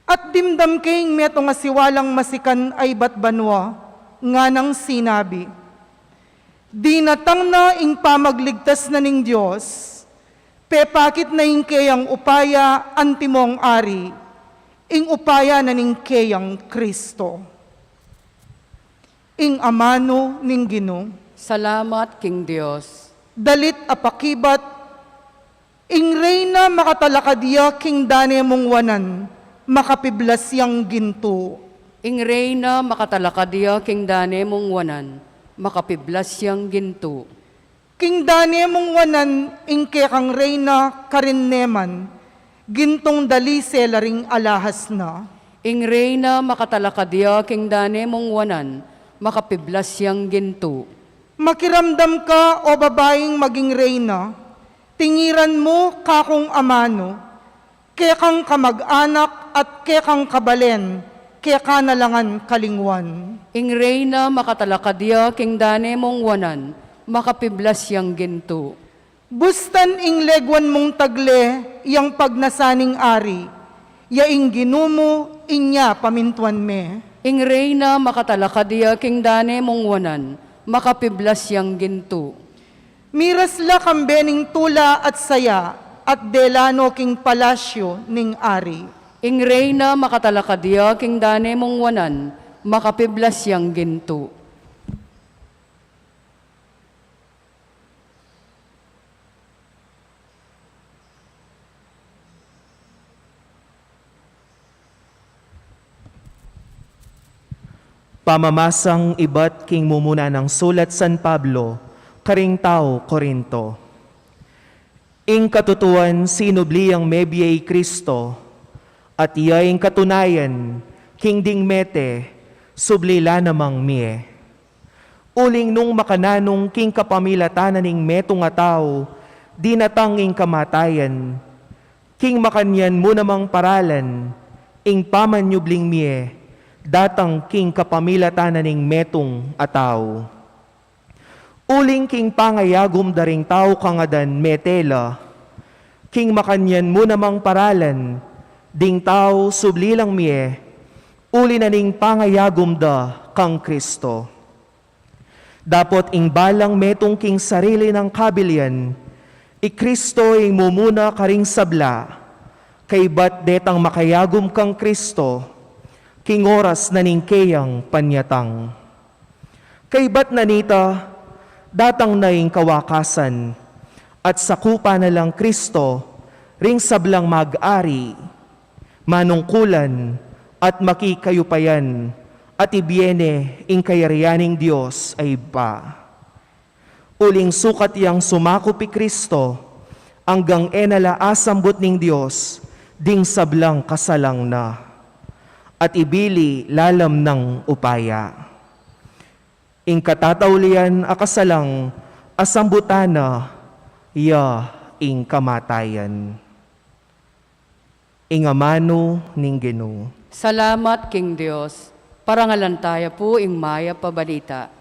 At dimdam ke ing metung a siwalang masikan a ibat banua, nganang sinabi, "Dinatang na ing pamagligtas na ning Dios, pepakit na ing keyang upaya antimong ari, ing upaya na ning keyang Kristo." Ing amanu ning Ginu. Salamat king Dios. Dalit a pakibat. Ing Reyna makatalakad ya king dane mung wanan, makapiblas yang gintu. Ing Reyna makatalakad ya king dane mung wanan, makapiblas yang gintu. King dane mung wanan ing kekang Reyna karin neman, gintung dalise la ring alahas na. Ing Reyna makatalakad ya king dane mung wanan, makapiblas yang gintu. Makiramdam ka, o babaing maging reyna, tingiran mu kakung amanu, kekang kamag-anak at kekang kabalen, keka na la ngan kalingwan. Ing Reyna makatalakad ya king dane mung wanan, makapiblas yang gintu. Bustan ing leguan mung tagle yang pagnasa ning ari, ya ing Ginu mu inya pamintuan me. Ing Reyna makatalakad ya king dane mung wanan, makapiblas yang gintu. Miras la kambe ning tula at saya, at dela no king palasyu ning ari. Ing Reyna makatalakad ya king dane mung wanan, makapiblas yang gintu. Pamamasang ibat king mumuna nang sulat San Pablo karing tau Corinto. Ing katutuan, sinubli yang mebie i Kristo, at iya ing katunayan, king ding mete, subli la namang mie. Uling nung makananung king kapamilatan na ning metung a tau, dinatang ing kamatayan, King makanyan mu namang paralan, ing pamanyubling mie, datang king kapamilatan na ning metung a tau. Uling king pangayagum da ring tau kang Adan mete la, king makanyan mu namang paralan, ding tau subli lang mie, uli na ning pangayagum da kang Kristo. Dapot ing balang metung king sarili nang kabilian, i Kristo ing mumuna karing sabla, kaybat detang makayagum kang Kristo, king oras na ning keyang panyatang. Kaybat na nita, datang na ing kawakasan, at sakupan na lang Kristo, ring sablang mag-ari, manungkulan, at makikayupayan, at ibie ne ing kayarian ning Dios a Ibpa. Uling sukat yang sumakup i Kristo, anggang e na la asambut ning Dios, ding sablang kasalang na. At ibili lalam nang upaya. Ing katataulian a kasalang asambutan na, ya ing kamatayan. Ing amanu ning Ginu. Salamat king Dios. Parangalan taya pu ing mayap a balita.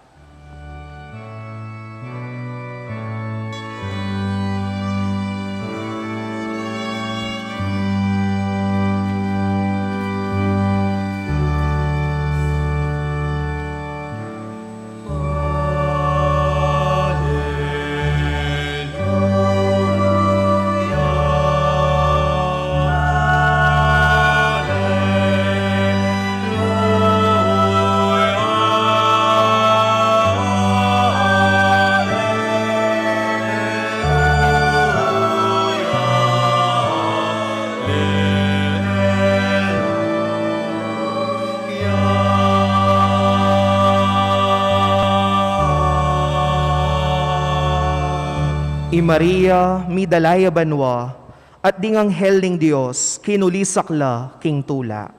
I Maria, midala ya banua, at ding anghel ning Dios, kinulisak la king tula.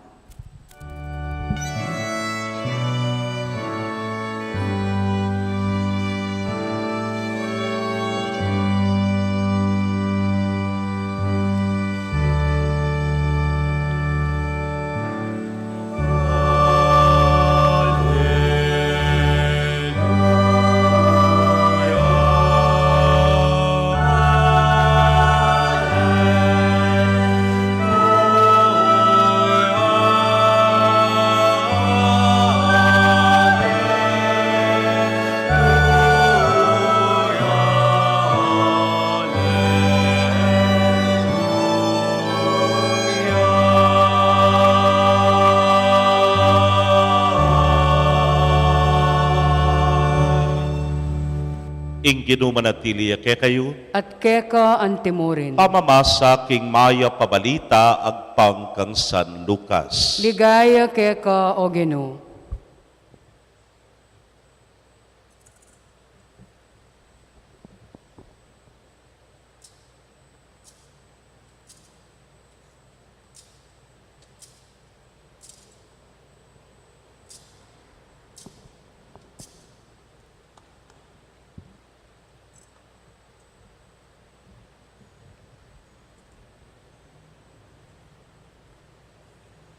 Ing Ginu manatili ya kekayu. At keka antimurin. Pamamasa king mayap a balita agpang kang San Lucas. Ligaya keka, O Ginu.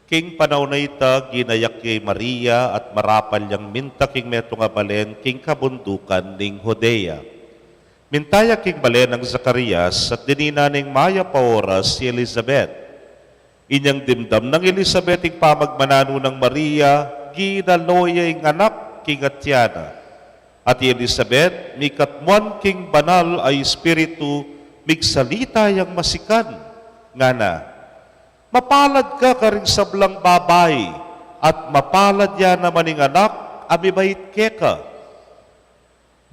King panaun a ita, ginayak ya i Maria at marapal yang minta king metung a balen king kabundukan ning Judea. Minta ya king balen nang Zacarias at dininan ning mayap a oras i Elizabet. Inyang dimdam nang Elizabet ing pamagmananu nang Maria, ginalo ya ing anak king atian na. At i Elizabet, mikatmuan king Banal a Espiritu, migsalita yang masikan, ngana, "Mapalad ka karing sablang babai, at mapalad ya naman ing anak a mibait keka.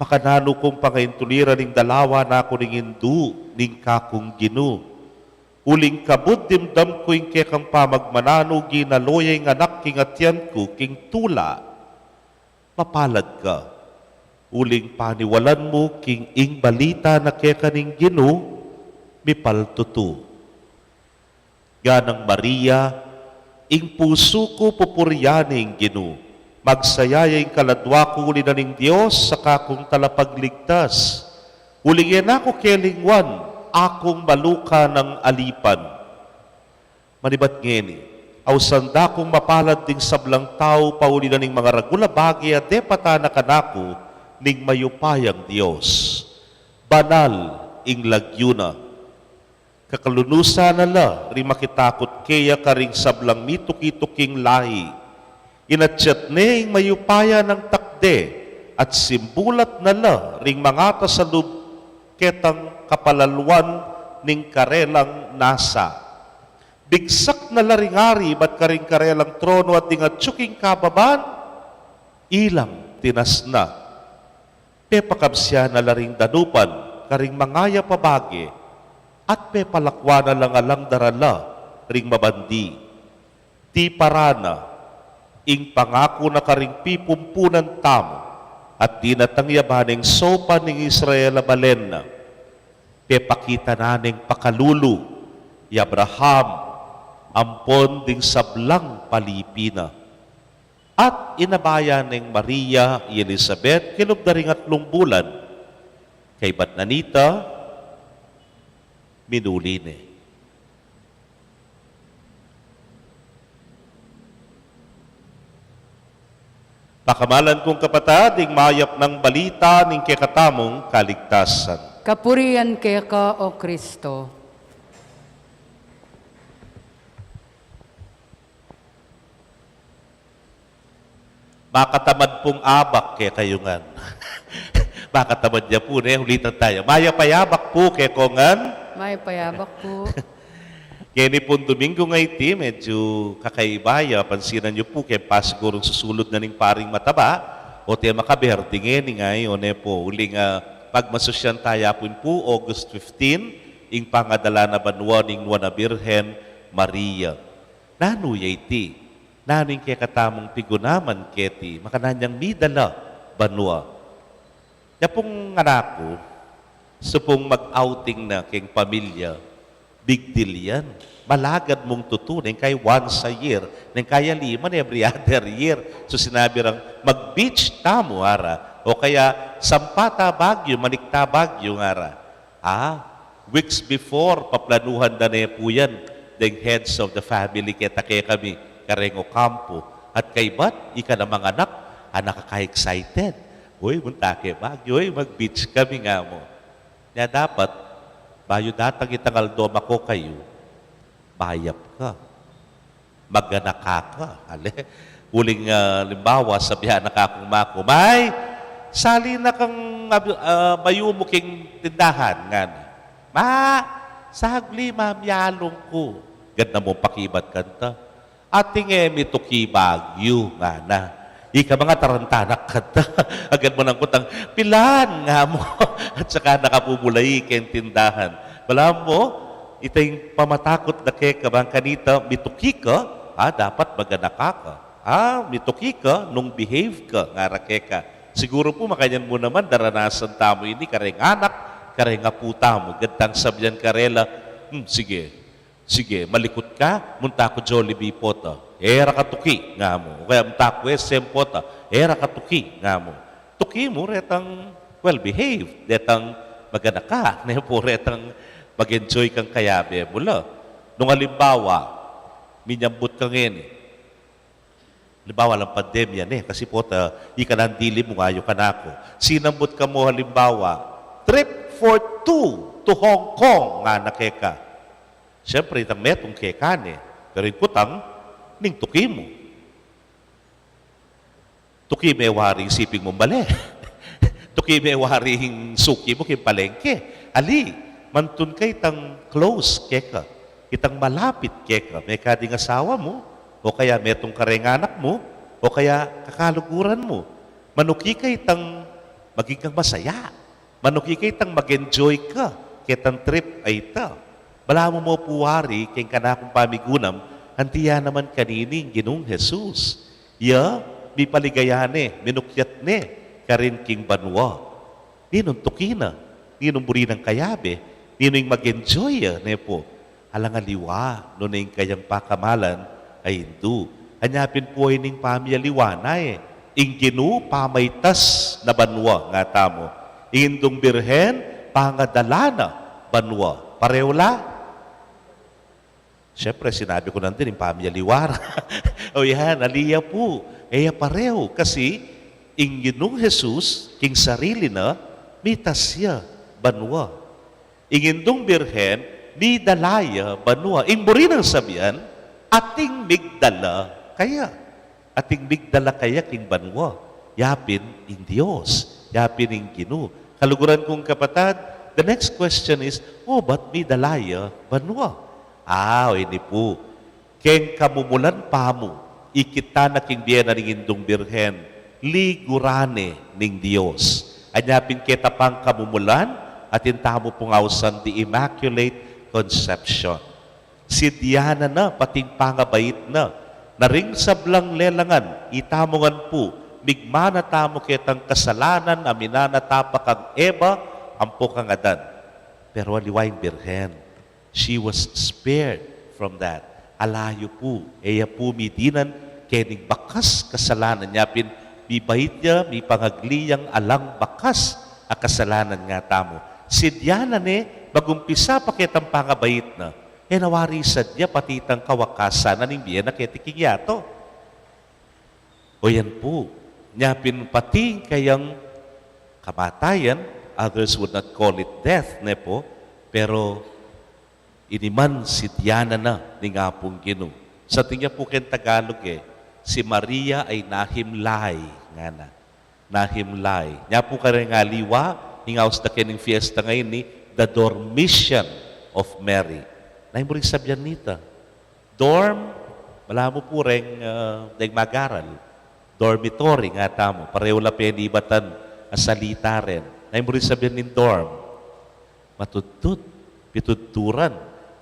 Makananu kung pangaintuliran ing dalawa na ku ning indu ning kakung Ginu? Uling kabud dimdam ku ing kekang pamagmananu, ginalo ya ing anak king atian ku king tula." Mapalad ka, uling paniwalan mu king ing balita na keka ning Ginu mipaltutu. Nganang Maria, ing pusu ku pupurian ing Ginu, magsaya ya ing kaladua ku uli na ning Dios a kakung Talapagligtas. Uling e na ku kelingwan, akung maluka nang alipan. Manibat ngeni, ausan da kung mapalad ding sablang tau pauli na ning mangaragul a bage a depatan na kanaku ning mayupayang Dios. Banal ing lagyu na. Kakalunusan na la ring makitakut keya karing sablang mituki-tuking lahi. Inatyat ne ing mayupaya nang takde at simbulat na la ring mangatas a lub ketang kapalaluan ning karelang nasa. Bigsak na la ring ari ibat karing karelang trono at ding atyu king kababan, ilang tinas na. Pepakabsian na la ring danupan karing mangayap a bage, at pepalakwan na lang alang darala ring mabandi. Tiparan na ing pangaku na karing pipumpunan tamu, at dinatang ya ba neng saupan ning Israel a balen na. Pepakita na neng pakalulu i Abraham ampon ding sablang palipi na. At inabayan neng Maria i Elisabet kilub da ring atlung bulan, kaybat na nita, minuli ne. Pakamalan kung kapatad, ing mayap nang balita ning kekatamung kaligtasan. Kapurian keka, O Kristo. Makatamad pung abak kekayu ngan. Makatamad ya pu, ne? Ulitan taya. Mayap a abak pu kekongan. Mayap a abak pu. Keni pung Domingo ngeni, medyu kakaiba ya. Pansinan yu pu, keng pasigurung susulud na ning paring mataba, o te makaberdi ngeni ngeni, o ne pu, uling, ah, pagmasusyan taya pu, August fifteen, ing pangadala na banua ning Nuan a Birhen Maria. Nanu ya iti? Nanu ing kekatamung pigunaman keti? Makanyan yang midala banua. Ya pung anak ku, supung mag-outing na keng pamilya, big deal yan. Malagad mung tutu, neng kai once a year, neng kai aliman every other year. So sinabi rang, "Mag-beach tamu," ara. O kaya, "Sampa ta Baguio, manik ta Baguio," ngara. Ah, weeks before, paplanuhan da ne pu yan deng heads of the family, keta kekami kareng Ocampo. At kaybat, ika namang anak, anak ka excited. "Uy, munta ke Baguio, uy, mag-beach kami," nga mu. Nya dapat, bayu datang itang aldo, maku kayu, mayap ka. Maganaka ka. Ale, uling, ah, alimbawa, sabian na ka kung maku, "May, sali na kang abi-, ah, bayu mu king tindahan," ngana. "Ma, sagli, mamialung ku." Gad na mu pakibat kanta. "Atin e mituki Baguio," ngana. Ika manga tarantanak kanta. Agad mu nang kutang, "Pilan?" nga mu. At saka na ka pumulai keng tindahan. Balamu, ita ing pamatakut da keka, bang kanita, mituki ka, ah, dapat maganaka ka. Ah, mituki ka, nung behave ka, ngara keka. Siguru pu, makanyan mu naman, daranasan tamu ini kareng anak, kareng apu tamu. Gad tang sabian karela, "Hmm, sige. Sige, malikut ka, munta ku Jollibee pota. E ra ka tuki," nga mu. O kaya, "Munta ku S M pota. E ra ka tuki," nga mu. Tuki mu retang well behaved, retang maganaka, ne pu, retang mag-enjoy kang kayabe mu la. Nung alimbawa, minyambut ka ngeni. Alimbawa lang pandemya ne, kasi pota, ika nang dili mu, ngayu kanaku. Sinambut ka mu alimbawa, "Trip for two to Hong Kong," ngana keka. Siyempre, itang metung keka ne. Pero ing kutang, ning tuki mu. Tuki me wari ing siping mung bale. Tuki me wari ing suki mu king palengke. Ali, mantun ka itang close keka, itang malapit keka. Mekad ing asawa mu, o kaya metung kareng anak mu, o kaya kakaluguran mu. Manuki ka itang maging kang masaya. Manuki ka itang mag-enjoy ka ketang trip a ita. Balamu mu pu wari, keng kanakung pamigunam, anti ya naman kanini ing Ginung Jesus. Ya, mipaligaya ne, minukyat ne karin king banua. Ninung tuki na? Ninung buri nang kayabe? Ninung ing mag-enjoy ya, ne pu? Alang aliwa nune ing kayang pakamalan a Indu. Anya pin pu, ining pamialiwa na e, ing Ginu pamaitas na banua, nga tamu. Ing Indung Birhen pangadala na banua. Pareu la? Siyempre, sinabi ku nandin ing pamiyaliwara. O yan, ali ya pu. E ya parehu. Kasi, ing Ginung Jesus, king sarili na, mitas ya banua. Ing Indung Birhen, midala ya banua. Ing buri nang sabian, atin migdala kaya. Atin migdala kaya king banua. Yapin ing Dios, yapin ing Ginu. Kaluguran kung kapatad, the next question is, o, ba't midala ya banua? A, o ini pu. Keng kamumulan pa mu, ikit ta na king bie na ning Indung Birhen, liguran ne ning Dios. Anya pin keta pang kamumulan, atin tamu pung ausan the Immaculate Conception. Sidyanan na, pati ing pangabait na. Karing sablang lelangan, itamu ngan pu, migmana tamu ketang kasalanan a minana ta pa kang Eva ampo kang Adan. Pero aliwa ing Birhen. She was spared from that. Ala yu pu, e ya pu midinan kening bakas kasalanan. Nya pin, mibait ya, mipangagli yang alang bakas a kasalanan ngatamu. Sidyanan ne, magumpisa pa ketang pangabait na. E na wari sadya pati itang kawakasan na ning bie na keti king yatu. O yan pu, nya pin pati kayang kamatayan, others would not call it death, ne pu, pero ini man sidyanan na ning Apung Ginu. Sa atin ya pu keng Tagalog e, si Maria ay nahimlay, ngana. Nahimlay. Nya pu kareng aliwa, ing aus da kening fiesta ngeni, the Dormition of Mary. Na, ing buri sabian nita. Dorm, balamu pu reng, ah, deng mag-aral. Dormitory ngatamu, parehu la penibatan a salita ren. Na, ing buri sabian ning dorm. Matudtud, pitudturan.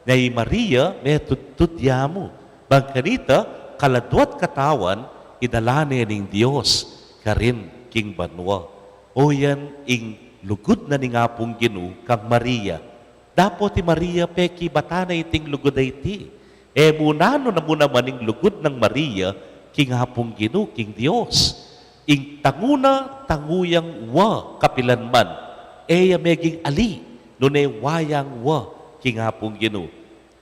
Nya i Maria, metudtud ya mu. Bang kanita, kaladwa't katawan, idala ne ning Dios karin king banua. O yan ing lugud na ning Apung Ginu kang Maria. Dapot i Maria pekibatan na iting lugud a iti. E mu nanu namu naman ing lugud nang Maria king Apung Ginu, king Dios. Ing tangu na, tangu yang wa kapilan man. E ya meging ali, nune wa yang wa king Apung Ginu.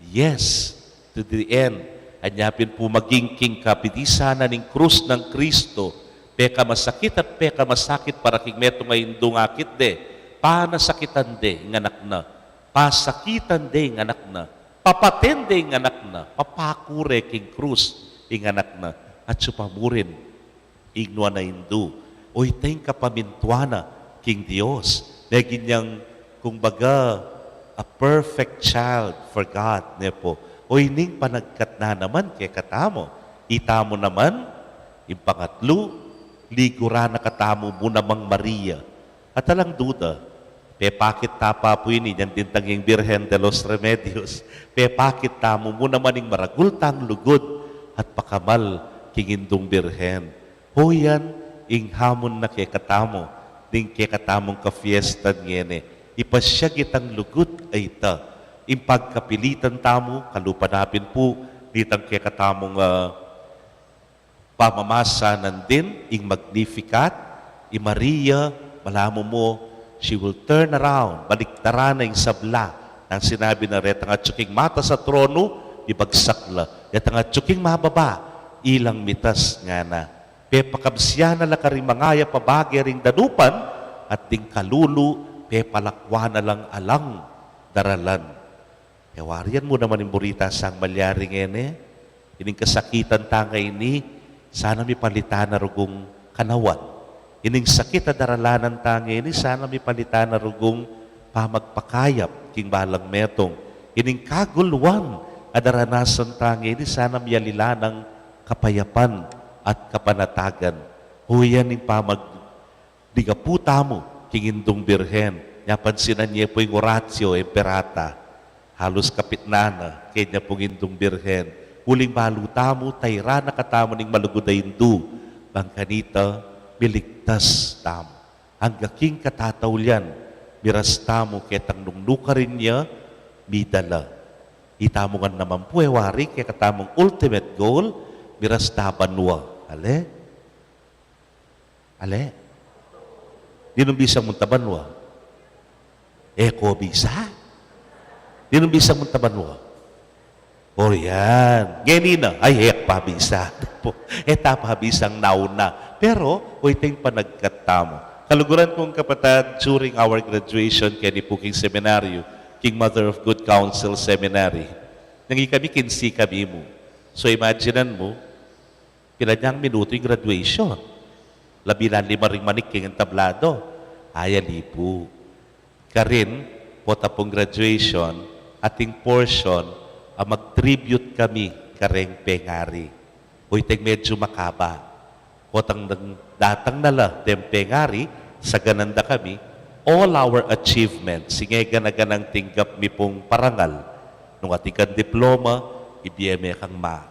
Yes, to the end. Anya pin pu maging king kapidisan na ning krus nang Kristo, pekamasakit at pekamasakit para king metung a indung akit de, panasakitan de ing anak na, pasakitan de ing anak na, papaten de ing anak na, papaku re king krus ing anak na, at atsu pa mu rin ing nuan a indu. O ita ing kapamintuan na king Dios. Meging yang, kung baga, a perfect child for God, ne pu. O ining panagkat na naman kekatamu. Itamu naman, ing pangatlu, liguran na katamu mu namang Maria. At alang duda, pepakit ta pa pu ini, yan din tang ing Birhen de los Remedios. Pepakit tamu mu naman ing maragul tang lugud at pakamal king Indung Birhen. O yan ing hamun na kekatamu, ding kekatamung kafiestan ngeni. Ipasyag itang lugud a ita. Ing pagkapilitan tamu, kalupa na pin pu nitang kekatamung, ah, pamamasa nandin, ing Magnificat, i Maria, balamu mu, she will turn around, baliktaran na ing sabla. Nang sinabi na, retang atsu king matas a tronu, mibagsak la. Retang atsu king mababa, ilang mitas, ngana. Pepakabsian na la karing mangayap a bage ring danupan, at ding kalulu, pepalakwan na lang alang daralan. E wari yan mu naman ing buri ta sang malyari ngeni. Ining kasakitan ta ngeni, sana mipalitan na rugung kanawan. Ining sakit a daralanan ta ngeni, sana mipalitan na rugung pamagpakayap king balang metung. Ining kaguluan a daranasan ta ngeni, sana miyalilan nang kapayapan at kapanatagan. O yan ing pamag- Ligapu tamu king Indung Birhen, nya pansinan ye pu ing Oratio Imperata. Halus kapitnan na keni pung Indung Birhen. Uling balu tamu, tairan na katamu ning malugud a indu, bang kanita miligtas tamu. Angga king katataulian, miras tamu ketang nung nukarin ya midala. Itamu ngan naman pu e wari kekatamung ultimate goal, miras ta banua. Ale? Ale? Ninung bisang munta banua? E ko bisa? Ninung bisang munta banua? O yan. Ngeni na, ay, e pabisa. E ta pabisang nauna. Pero, o iteng panagkat tamu. Kaluguran kung kapatad, during our graduation, keni pu king seminaryo, king Mother of Good Counsel Seminary, nang ikami kinsi kami mu. So, imaginan mu, pila nyang minutu ing graduation. Labi la lima ring manik king entablado. Ay, ali pu. Karin, pota pung graduation, ating portion a mag-tribute kami kareng pengari. O iteng medyu makaba. Potang nang datang na la deng pengari, saganan da kami, all our achievements, ing e gana-ganang tinggap mi pung parangal. Nung ating kang diploma, ibie me kang ma.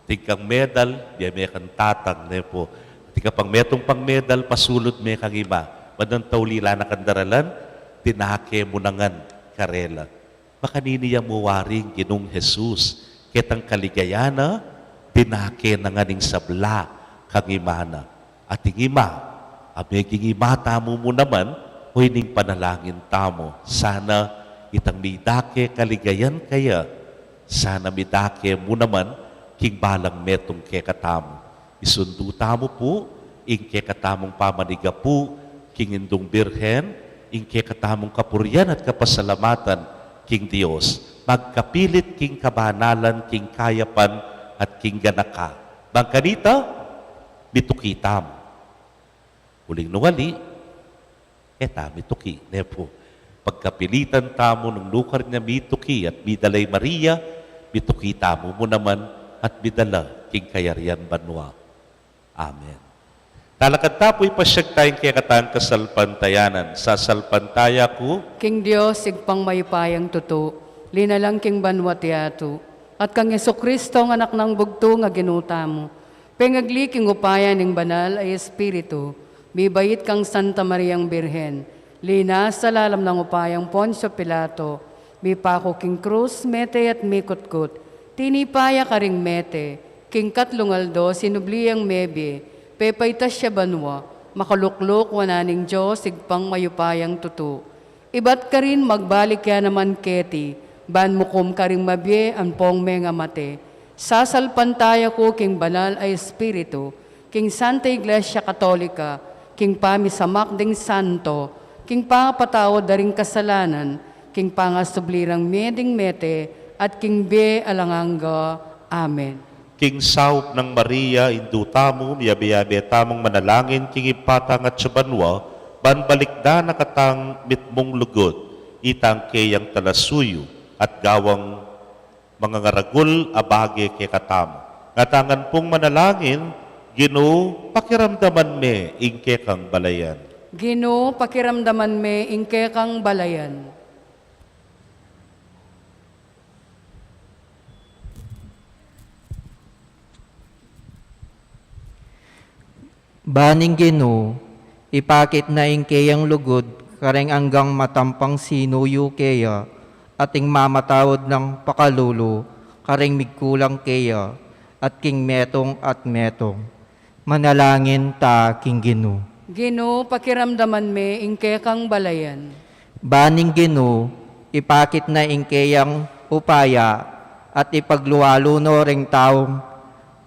Ating kang medal, ibie me kang tatang, ne pu. Ating ka pang metung pang medal, pasulud me kang ima. Ban nung tauli la na kang daralan, dinake mu na ngan karela. Makanini ya mu wari ing Ginung Jesus, ketang kaligayan na, dinake na ngan ing sabla kang ima na. Ating ima, a meging ima tamu mu naman, o ining panalangin tamu. Sana itang midake kaligayan kaya, sana midake mu naman king balang metung kekatamu. Isundu tamu pu ing kekatamung pamanigapu king Indung Birhen, ing kekatamung kapurian at kapasalamatan king Dios, magkapilit king kabanalan, king kayapan, at king ganaka. Bang kanita, mituki tamu. Uling nung ali, e ta mituki, ne pu. Pagkapilitan tamu nung nukar nya mituki at midala i Maria, mituki tamu mu naman at midala king kayarian banua. Amen. Talakad ta pu, ipasyag taya ing kekatang kasalpantayanan. Sasalpantaya ku king Dios, Ibpang mayupayang tutu, linalang king banua't yatu, at kang Jesucristo, a Anak nang bugtung a Ginu tamu, pengagli king upaya ning Banal a Espiritu, mibait kang Santa Mariang Birhen, linasa lalam nang upayang Poncio Pilato, mipaku king krus, mete at mikutkut, tinipa ya karing mete, king katlung aldo sinubli yang mebie, pepaitas ya banua, makalukluk wanan ning Dios, Ibpang mayupayang tutu. Ibat karin magbalik ya naman keti, ban mukum karing mabie ampong mengamate. Sasalpantaya ku king Banal a Espiritu, king Santa Iglesia Katolika, king pamisamak ding santo, king pangapatawad da ring kasalanan, king pangasubli rang mie ding mete, at king bie alang angga. Amen. King saup nang Maria, Indu tamu, miyabe-yabe tamung manalangin king Ibpa tang atsu banua, ban balikdan na katang mitmung lugud, itang keyang talasuyu, at gawang mangangaragul a bage kekatamu. Ngatangan pung manalangin, Ginu, pakiramdaman me ing kekang balayan. Ginu, pakiramdaman me ing kekang balayan. Ban ing Ginu, ipakit na ing keyang lugud kareng anggang matampang sinuyu keya, at ing mamatawad nang pakalulu kareng migkulang keya, at king metung at metung. Manalangin ta king Ginu. Ginu, pakiramdaman me ing kekang balayan. Ban ing Ginu, ipakit na ing keyang upaya, at ipaglualu no reng taung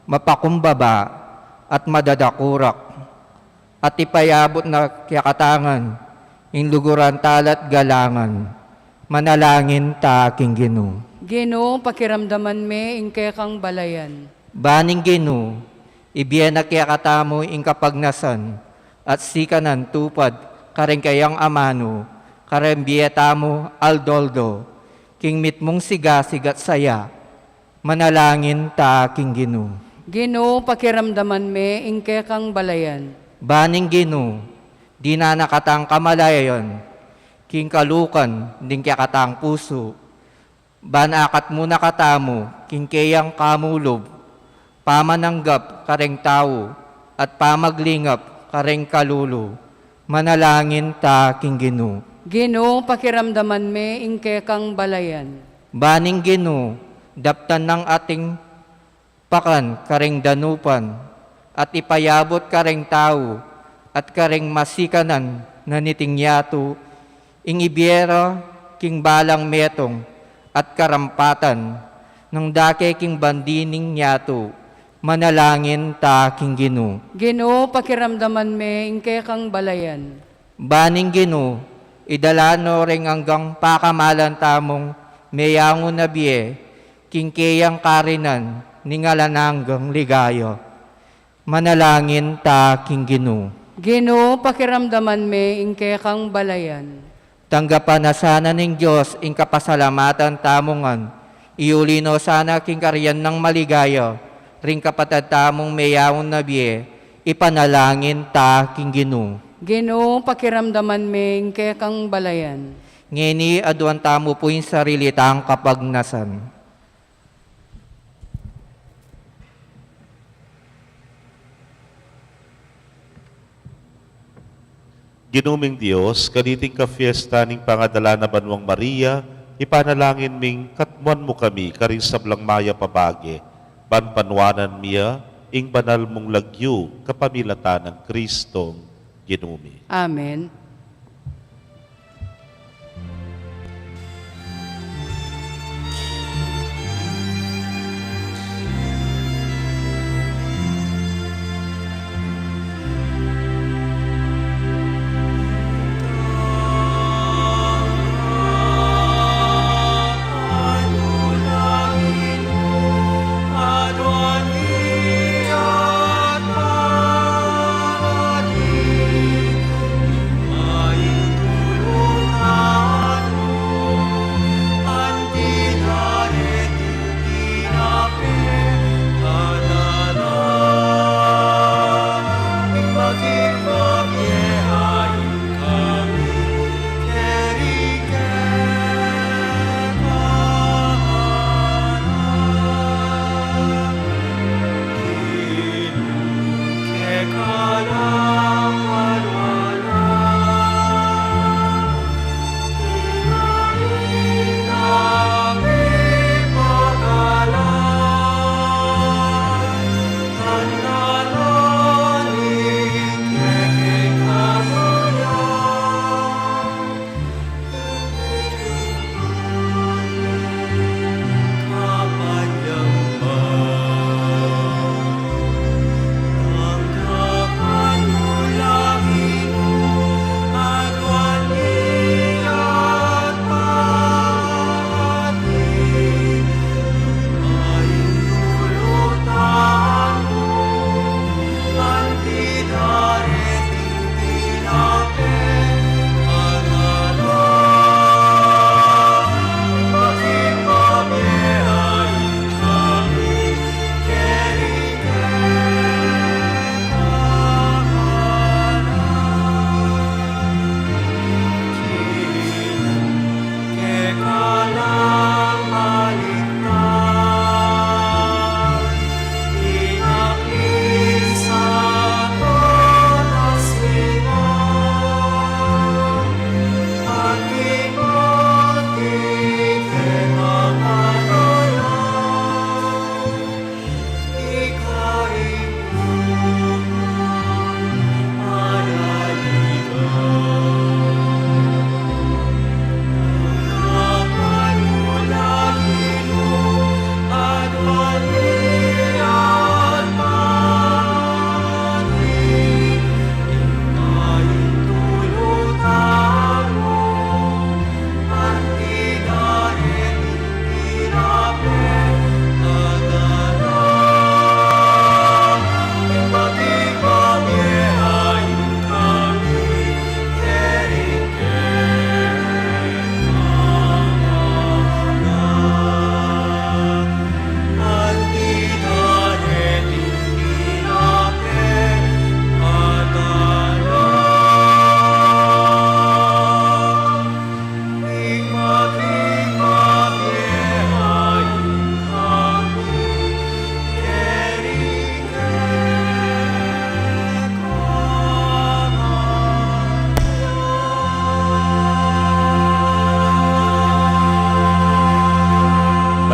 mapakumbaba at madadakurak, at ipayabut na kekatangan ing luguran tala't galangan. Manalangin ta king Ginu. Ginu, pakiramdaman me ing kekang balayan. Ban ing Ginu, ibie na kekatamu ing kapagnasan at sikanan tupad kareng keyang amanu, kareng bie tamu aldo-aldo, king mitmung sigasig at saya. Manalangin ta king Ginu. Ginu, pakiramdaman me ing kekang balayan. Ban ing Ginu, dinan na katang kamalayan king kalukan ding kekatang pusu, ban akat mu na katamu king keyang kamulub, pamananggap kareng tau, at pamaglingap kareng kalulu. Manalangin ta king Ginu. Ginu, pakiramdaman me ing kekang balayan. Ban ing Ginu, daptan nang ating pakan kareng danupan, at ipayabut kareng tau, at kareng masikanan na niting yatu, ing ibie ra king balang metung at karampatan, nang dake king bandi ning yatu. Manalangin ta king Ginu. Ginu, pakiramdaman me ing kekang balayan. Ban ning Ginu, idala no reng anggang pakamalan tamung meyangu na bie, king keyang karinan ning alang anggang ligaya. Manalangin ta king Ginu. Ginu, pakiramdaman me ing kekang balayan. Tanggapan na sana ning Dios ing kapasalamatan tamu ngan, iuli no sana king karian nang maligaya ring kapatad tamung meyaun na bie. Ipanalangin ta king Ginu. Ginu, pakiramdaman me ing kekang balayan. Ngeni aduan tamu pu ing sarili tang kapagnasan. Ginu ming Dios, kaniting kafiesta ning pangadala na banwang Maria, ipanalangin ming katmuan mu kami karing sablang mayap a bage, ban panuanan mi ya ing banal mung lagyu kapamilatan nang Kristong Ginu mi. Amen.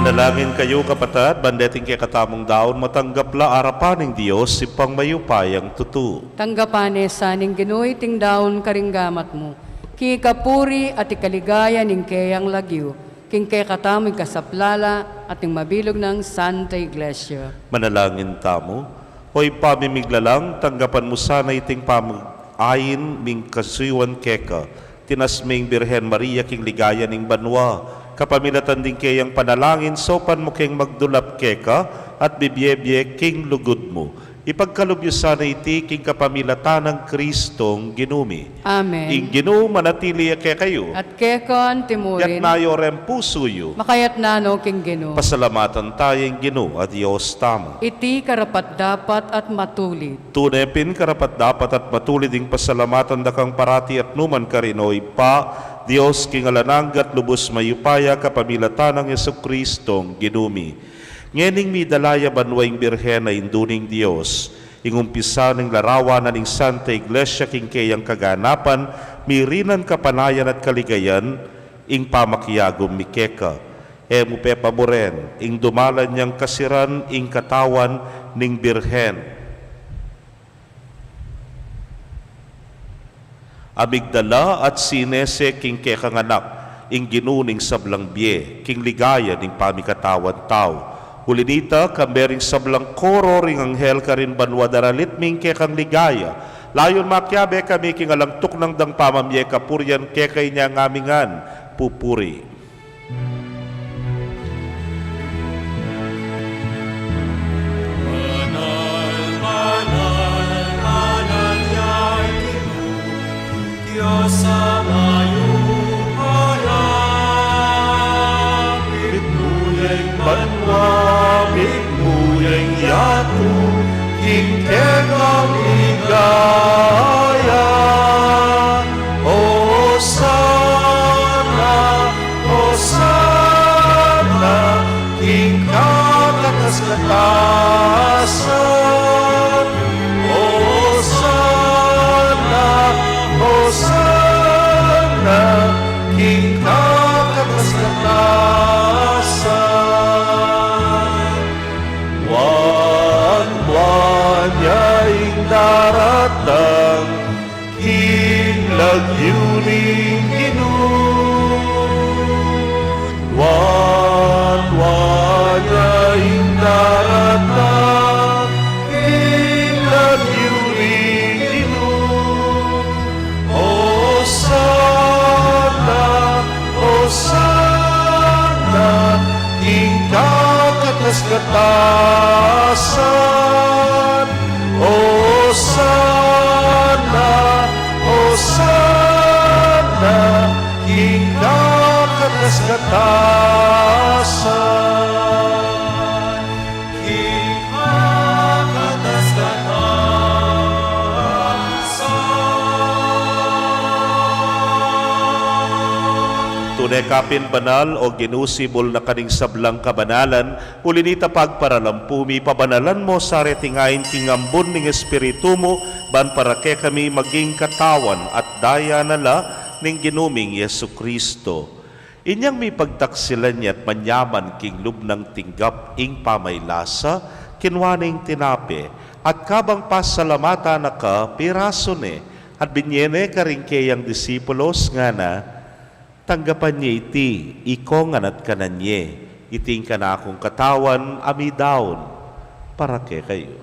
Manalangin kayu, kapatad, ban deting kekatamung daun matanggap la arapan ning Dios, Ibpang mayupayang tutu. Tanggapan ne sa ning Ginu iting daun karing gamat mu, king ikapuri at ikaligaya ning keyang lagyu, King kekatamung kasaplalan at ning mabilug nang Santa Iglesia. Manalangin tamu. O Ibpa ming miglalang, tanggapan mu sana iting pamag-ayin ming kasuyuan keka, tinasming Birhen Maria king ligaya ning banua. Kapamilatan ding keyang panalangin, saupan mu keng magdulap keka at bibie-bie king lugud mu. Ipagkalub yu sana iti king kapamilatan nang Kristong Ginu mi. Amen. Ing Ginu manatili ya kekayu. At keka naman murin. Itas yu reng pusu yu. Makayatas no king Ginu. Pasalamatan taya ing Ginu a Dios tamu. Iti karapat-dapat at matulid. Tune pin karapat-dapat at matulid ing pasalamatan da kang parati at nukarin man, O Ibpa, Dios king alang angga at lubus mayupaya, kapamilatan nang Jesukristong Ginu mi. Ngening midala ya banua ing Birhen a Indu ning Dios, ing umpisa ning larawan na ning Santa Iglesia king keyang kaganapan, mirinan kapanayan at kaligayan ing pamakiagum mi keka. E mu pepaburen ing dumalan yang kasiran ing katawan ning Birhen a migdala at sinese king kekang anak ing Ginu ning sablang bie, king ligaya ning pamikatawan tau. Uli nita, kambe ring sablang koro ring anghel karin banua daralit mi ing kekang ligaya. Layun makiabe kami king alang tuknang dang pamamie kapurian keka, inya ngami ngan pupuri. Banal, banal, banal ya ing Dios a mayupaya. Mitmu ya ing banua, mitmu ya ing yatu, king kekang ligaya. Hosana, Hosana, king kakatas-katasan. Hosana, Hosana, king kakatas-katasan. Nuan, nuan ya ing daratang king lagyu ning Ginu. Nuan, nuan ya ing daratang king lagyu ning Ginu. Hosana, Hosana, king kakatas-katasan. Hosana, Hosana, king kakatas-katasan. King kakatas-katasan. Tune ka pin banal, O Ginu, sibul na ka ning sablang kabanalan, uli nita pagparalampu mi, pabanalan mo sa reting ain king ambun ning Espiritu mu, ban para kekami maging katawan at daya na la ning Ginu ming Jesucristo. Inyang mipagtaksilan ya at manyaman king lub nang tinggap ing pamaylasa, kinua ne ing tinape, at kabang pasalamatan na ka, pirasu ne, at binie ne karing keyang disipulos, ngana: Tanggapan ye iti, ikongan at kanan ye, iti ing kanakung katawan a midaun para kekayu.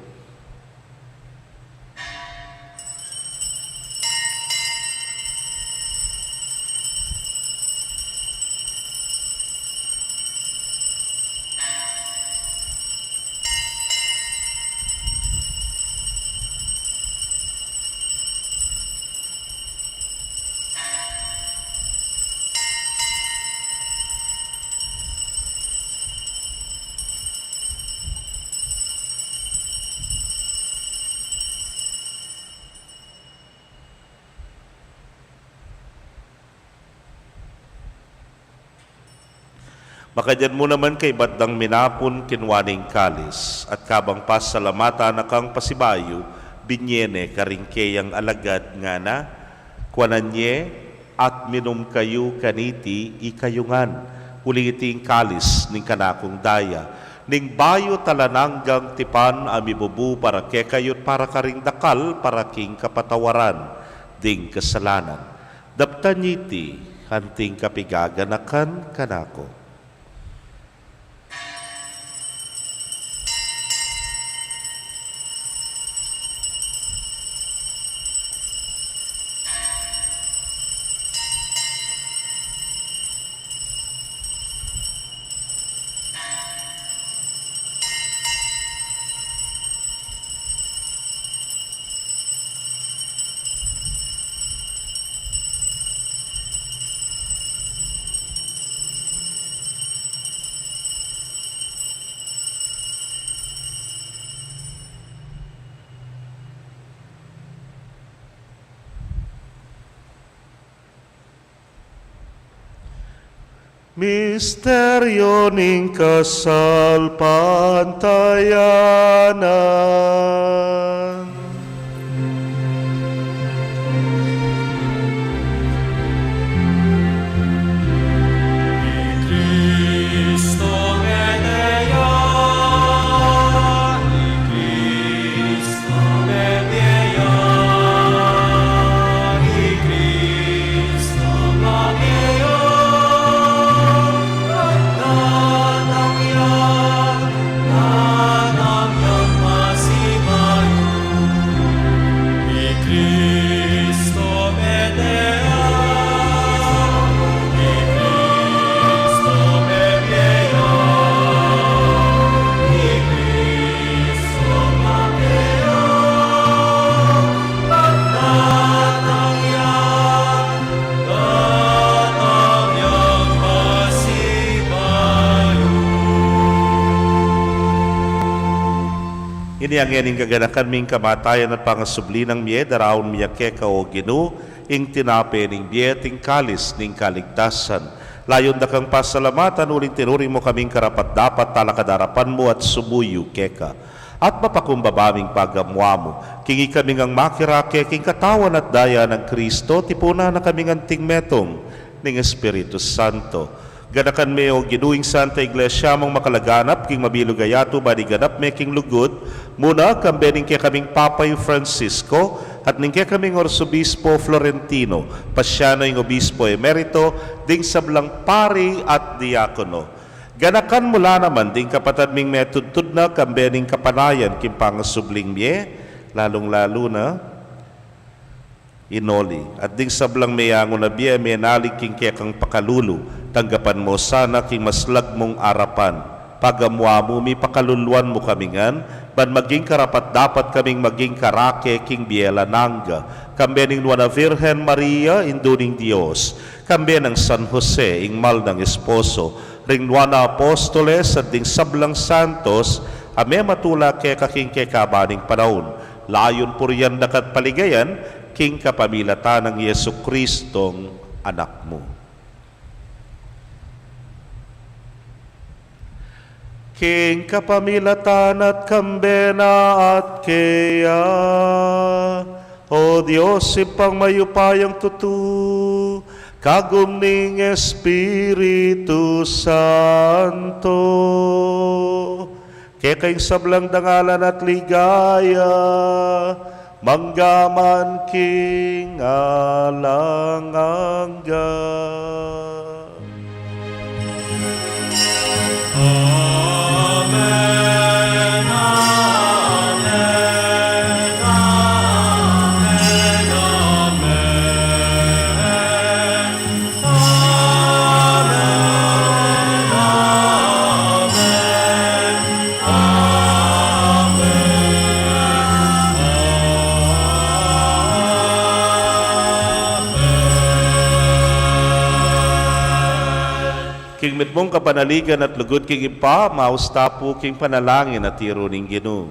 Makanyan mu naman kaybat dang minapun, kinua ne ing kalis, at kabang pasalamatan na kang pasibayu, binie ne karing keyang alagad, ngana: Kuanan ye at minum kayu kaniti ikayu ngan, uling iti ing kalis ning kanakung daya, ning bayu at alang anggang tipan a mibubu para kekayu at para karing dakal para king kapatawaran ding kasalanan. Daptan ye iti anting kapigaganakan kanaku. Misteryo ning kasalpantayanan. I Kristo mete ya, i Kristo mete ya, i Kristo mete ya, datang ya, datang ya pasibayu. I Kristo mete ya, i Kristo mete ya, i Kristo mete ya, datang ya, datang ya pasibayu. Ini ngeni ing kaganakan mi king kamatayan at pangasubli nang mie, daraun mi ya keka, o Ginu, ing tinape ning bie at ing kalis ning kaligtasan. Layun da kang pasalamatan uling tinuring mu kaming karapat-dapat talakad king arapan mu at sumuyu keka. At mapakumbaba ming pagamuan mu king ikami ngang makirake king katawan at daya nang Kristo, tipunan na kaming anting metung ning Espiritu Santo. Ganakan me, o Ginu, ing Santa Iglesia mung makalaganap king mabilug a yatu, ban iganap me king lugud mu na, kambe ning kekaming Papa i Francisco, at ning kekaming Arsobispo Florentino, Paciano, ing Obispo Emerito, ding sablang pari at diakono. Ganakan mu la naman ding kapatad ming metudtud na, kambe ning kapanayan king pangasubling mie, lalung-lalu na i Noli, at ding sablang meyangu na bie, menalig king kekang pakalulu. Tanggapan mu sana king maslag mung arapan. Pagamuan mu mi, pakaluluan mu kami ngan, ban maging karapat-dapat kaming maging karake king bie alang angga, kambe ning Nuan a Virgen Maria, Indu ning Dios, kambe nang San Jose, ing mal nang esposo, ring Nuan a Apostoles, at ding sablang santos a mematula keka king kekaban ning panaun. Layun purian da ka at paligayan king kapamilatan nang Jesucristong Anak mu. King kapamilatan na at kambe na at keya, o Dios, Ibpang mayupayang tutu, kagum ning Espiritu Santo, keka ing sablang dangalan at ligaya, mangga man king alang angga. Amen, amen, amen, amen. Amen, amen, amen, amen. King mitmung kapanaligan at lugud king Ibpa, maus ta pu king panalangin a tiru ning Ginu.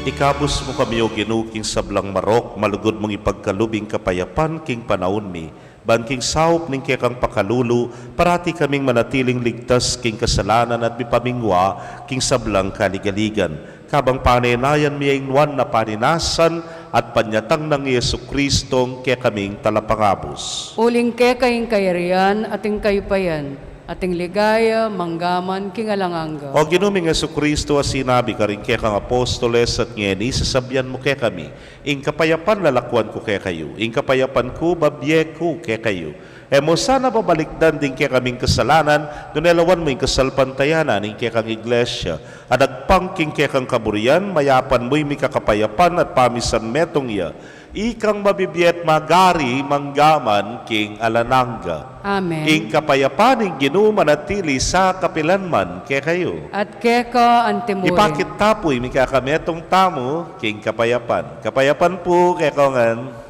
Ikabus mu kami, O Ginu, king sablang marok, malugud mung ipagkalub ing kapayapan king panaun mi, ban king saup ning kekang pakalulu, parati kaming manatiling ligtas king kasalanan at mipamingwa king sablang kaligaligan. Kabang panenayan mi ing nuan a paninasan at panyatang nang Jesucristo, kekaming talapangabus. Uling keka ing kayarian at ing kayupayan, at ing ligaya, mangga man king alang angga. O Ginu ming Jesucristo, a sinabi karing kekang apostoles, at ngeni sasabian mu kekami, ing kapayapan lalakwan ku kekayu, ing kapayapan ku babie ku kekayu. E mu sana babalikdan ding kekaming kasalanan, nune lawan mu ing kasalpantayanan ning kekang iglesia, at agpang king kekang kaburian, mayapan mu ing mikakapayapan at pamisan metung ya, ikang mabibie at magari mangga man king alang angga. Amen. Ing kapayapan ning Ginu manatili sa kapilan man kekayu. At keka antimurin. Ipakit ta pu ing mikakametung tamu king kapayapan. Kapayapan pu kekongan.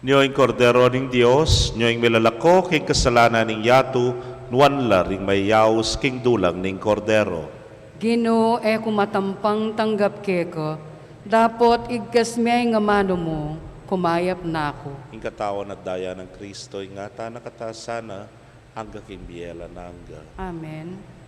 Nyo ing Kordero ning Dios, nyo ing milalako king kasalanan ning yatu, nuan la ring mayaus king dulang ning Kordero. Ginu, e ku matampang tanggap keka, dapot igkas me ing amanu mu, kumayap na ku. Ing katawan at daya nang Kristo, ingatan na kata sana, angga king bie alang angga. Amen.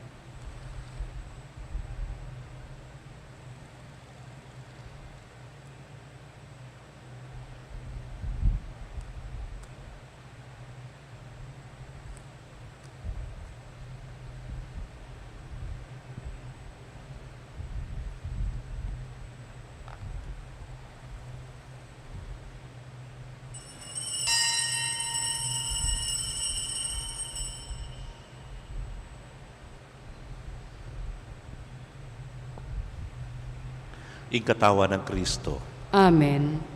Ing katawan nang Kristo. Amen.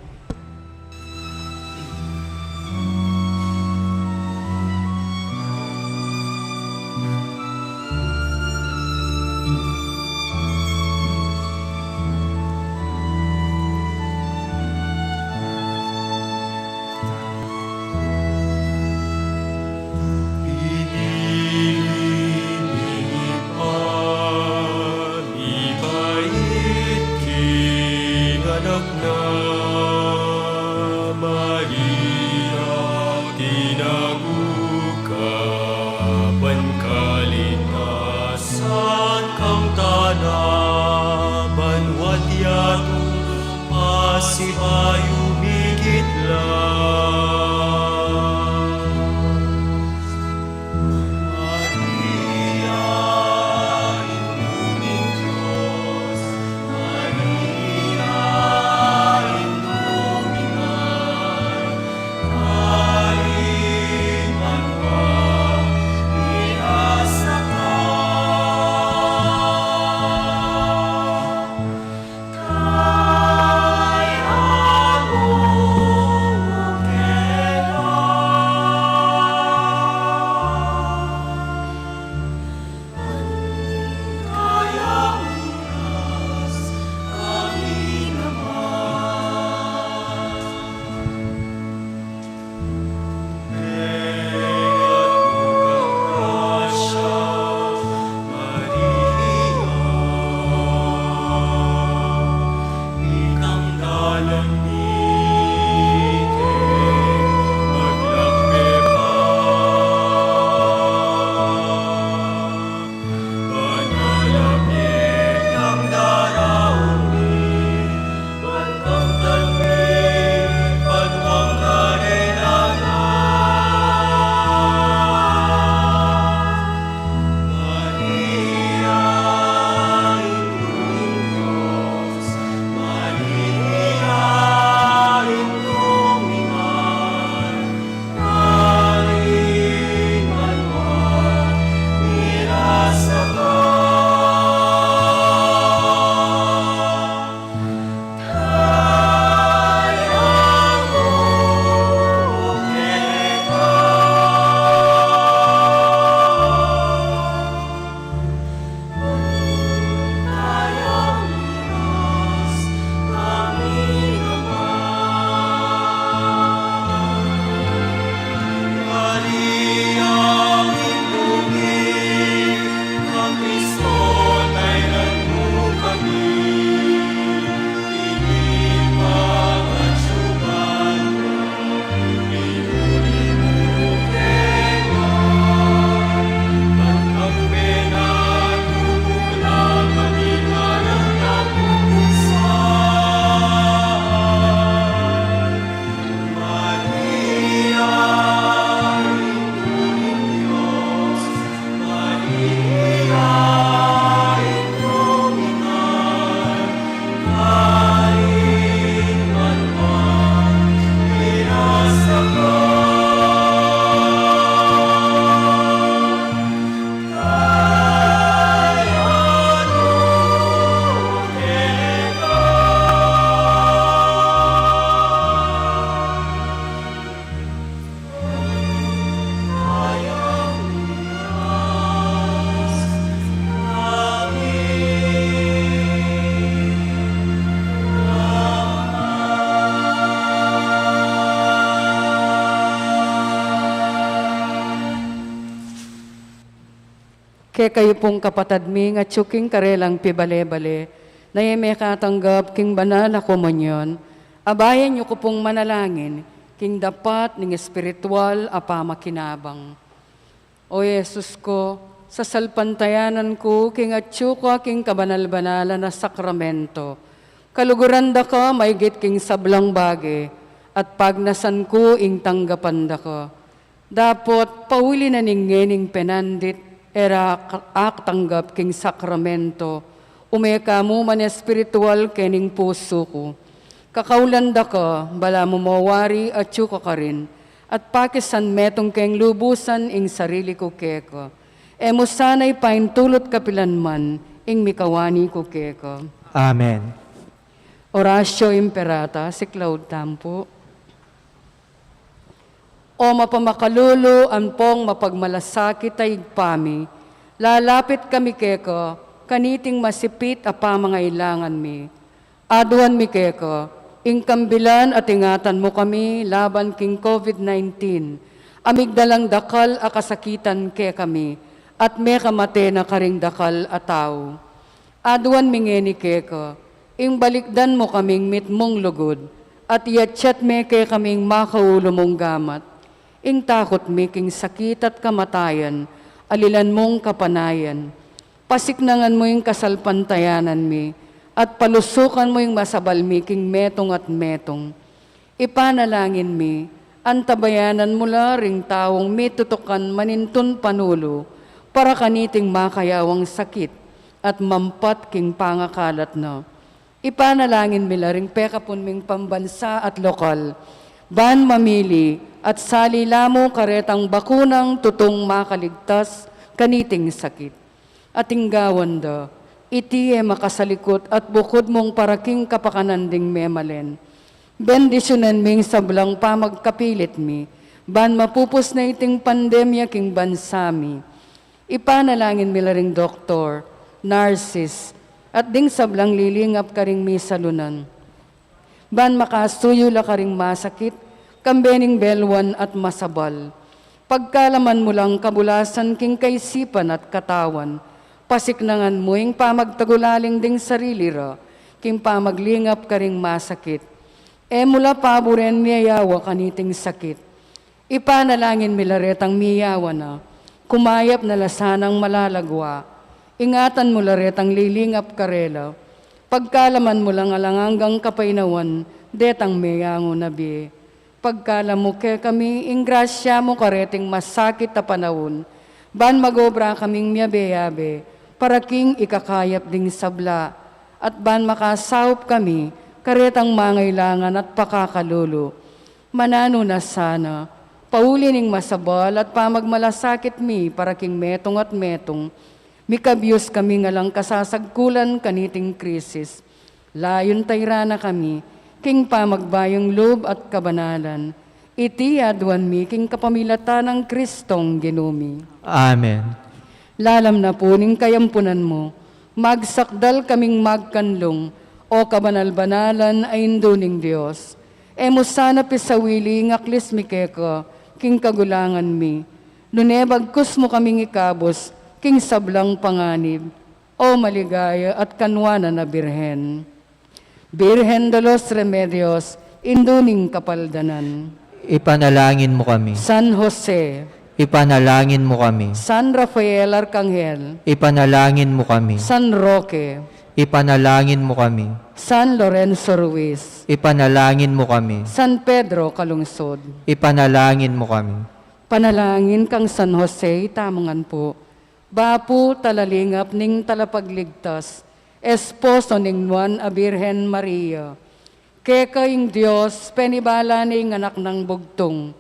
Kekayu pung kapatad mi, ngan atyu king karelang pibale-bale, na e mekatanggap king banal a komunyon, abayan yu ku pung manalangin, king dapat ning espiritual a pamakinabang. O Jesus ku, sasalpantayanan ku king atyu ka king kabanal-banalan a sakramento. Kaluguran da ka maigit king sablang bage, at pagnasan ku ing tanggapan da ka. Dapot, pauli na ning ngening penandit, e ra ak, ak tanggap king sakramento, ume ka mu man espiritual kening pusu ku. Kakaulan da ka, balamu mo wari atyu ka karin, at pakisan metung keng lubusan ing sarili ku keka. E mu sana ipaintulut kapilan man ing mikawani ku keka. Amen. Oratio Imperata, siklaud tamu pu. O mapamakalulu ampong mapagmalasakit a Ibpa mi, lalapit kami keka, kaniting masipit a pamangailangan mi. Aduan mi keka, ing kambilan at ingatan mu kami laban king COVID nineteen, a migdalang dakal a kasakitan kekami, at mekamate na karing dakal a tau. Aduan mi ngeni keka, ing balikdan mu kaming mitmung lugud, at iyatyat me kekaming makaulu mung gamat. Ing takut mi king sakit at kamatayan, alilan mung kapanayan. Pasiknangan mu ing kasalpantayanan mi, at palusukan mu ing masabal mi king metung at metung. Ipanalangin mi, antabayanan mu la ring taung mitutukan manintun panulu, para kaniting makayawang sakit, at mampat king pangakalat na. Ipanalangin mi la ring pekapun ming pambansa at lokal, ban mamili at sali la mu karetang bakunang tutung makaligtas kaniting sakit. At ing gawan da, iti e makasalikut at bukud mung para king kapakanan ding memalen. Bendisyunan ming sablang pamagkapilit mi, ban mapupus na iting pandemya king bansa mi. Ipanalangin mi la ring doktor, nurses, at ding sablang lilingap karing misalunan. Ban makasuyu la karing masakit, kambe ning belwan at masabal. Pagkalaman mu lang kabulasan king kaisipan at katawan, pasiknangan mu ing pamagtagulaling ding sarili ra, king pamaglingap karing masakit. E mu la paburen miyayawa kaniting sakit. Ipanalangin mi la retang miyawa na, kumayap na la sanang malalagwa. Ingatan mu la retang lilingap karela. Pagkalaman mu lang alang anggang kapainawan detang meyangu na bie. Pagkalam mu kekami ing grasya mu kareting masakit a panaun, ban magobra kaming miyabe-yabe para king ikakayap ding sabla, at ban makasaup kami karetang mangailangan at pakakalulu. Mananu na sana, pauli ning masabal at pamagmalasakit mi para king metung at metung, mikabyus kami ngan alang kasasagkulan kaniting krisis. Layun tayran na kami king pamagbayung lub at kabanalan. Iti aduan mi king kapamilatan nang Kristong Ginu mi. Amen. Lalam na pu ning kayampunan mu, magsakdal kaming magkanlung, o kabanal-banalan a Indu ning Dios. E mu sana pisawili ing aklis mi keka king kagulangan mi, nune bagkus mu kaming ikabus king sablang panganib, o maligaya at kanwanan a Birhen. Birhen de los Remedios, Indu ning Kapaldanan. Ipanalangin mu kami. San Jose. Ipanalangin mu kami. San Rafael Arcangel. Ipanalangin mu kami. San Roque. Ipanalangin mu kami. San Lorenzo Ruiz. Ipanalangin mu kami. San Pedro Calungsod. Ipanalangin mu kami. Panalangin kang San Jose, itamu ngan pu. Bapu, talalingap ning Talapagligtas, esposo ning Nuan a Birhen Maria. Keka ing Dios penibala ne ing Anak nang Bugtung.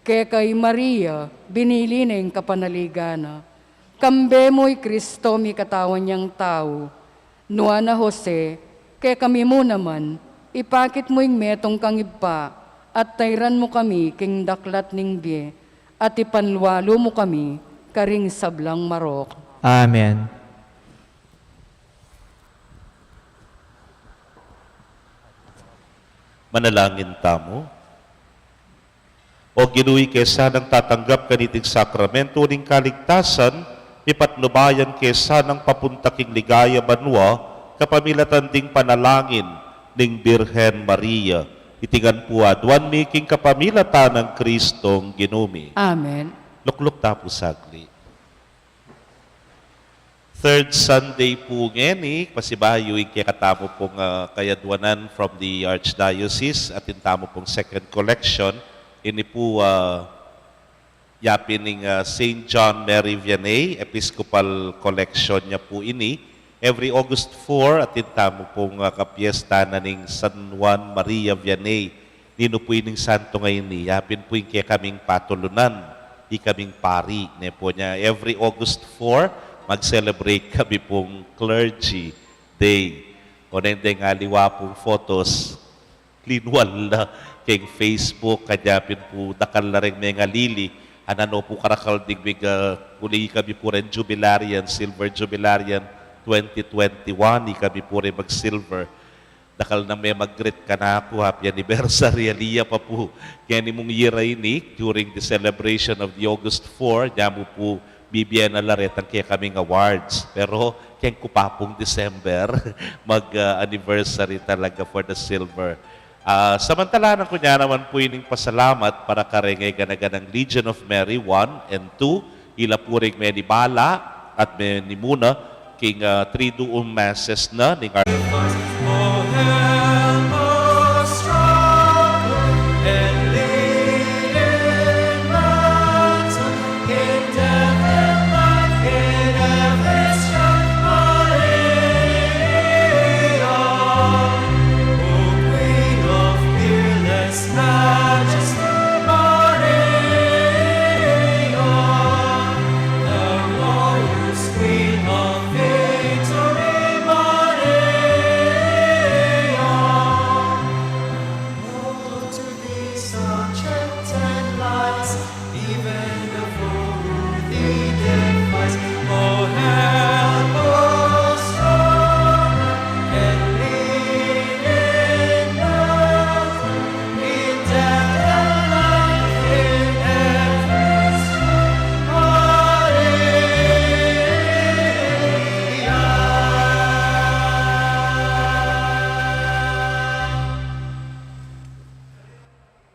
Keka i Maria binili ne ing kapanaligan na. Kambe mu i Kristo mikatawan yang tau. Nuan a Jose, kekami mu naman, ipakit mu ing metung kang Ibpa, at tayran mu kami king daklat ning bie, at ipanlualu mu kami karing sablang marok. Amen. Manalangin tamu. O Ginu, ika sanang tatanggap kaniting sakramento ning kaligtasan, Mipatnubayan ke sanang papunta king ligaya banua, kapamilatan ding panalangin ning Birhen Maria. Iti ngan pu aduan mi king kapamilatan nang Kristong Ginu mi. Amen. Lukluk ta pu saglit. Third Sunday pu ngeni, pasibayu ing kekatamu pung, ah, kayaduanan from the Archdiocese, atin tamu pung second collection. Ini pu, ah, yapin ning, ah, Saint John Mary Vianney, Episcopal Collection nya pu ini. Every August four, atin tamu pung, ah, kapiesta na ning San Juan Maria Vianney. Ninu pu ining santo ngeni? Yapin pu ing kekaming patulunan, ikaming pari, ne pu. Nya, every August four, mag-celebrate kami pung Clergy Day. O, neng deng aliwa pung photos, linwal la keng Facebook, kanya pin pu dakal la reng mengalili, a nanu pu karakal ding mig-, ah, uli kami pu ren jubilarian, silver jubilarian, twenty twenty-one, ikami pu ren mag-silver. Dakal nang memag-greet kanaku, happy anniversary, ali ya pa pu. Keni mung year a ini, during the celebration of the August four, nya mu pu bibie na la retang kekaming awards. Pero keng ku pa pung December, mag, ah, anniversary talaga for the silver. Ah, samantalanan ku nya naman pu ining pasalamat para kareng e gana-ganang Legion of Mary one and two, ila pu ring menibala at menimuna king, ah, Triduum Masses na ning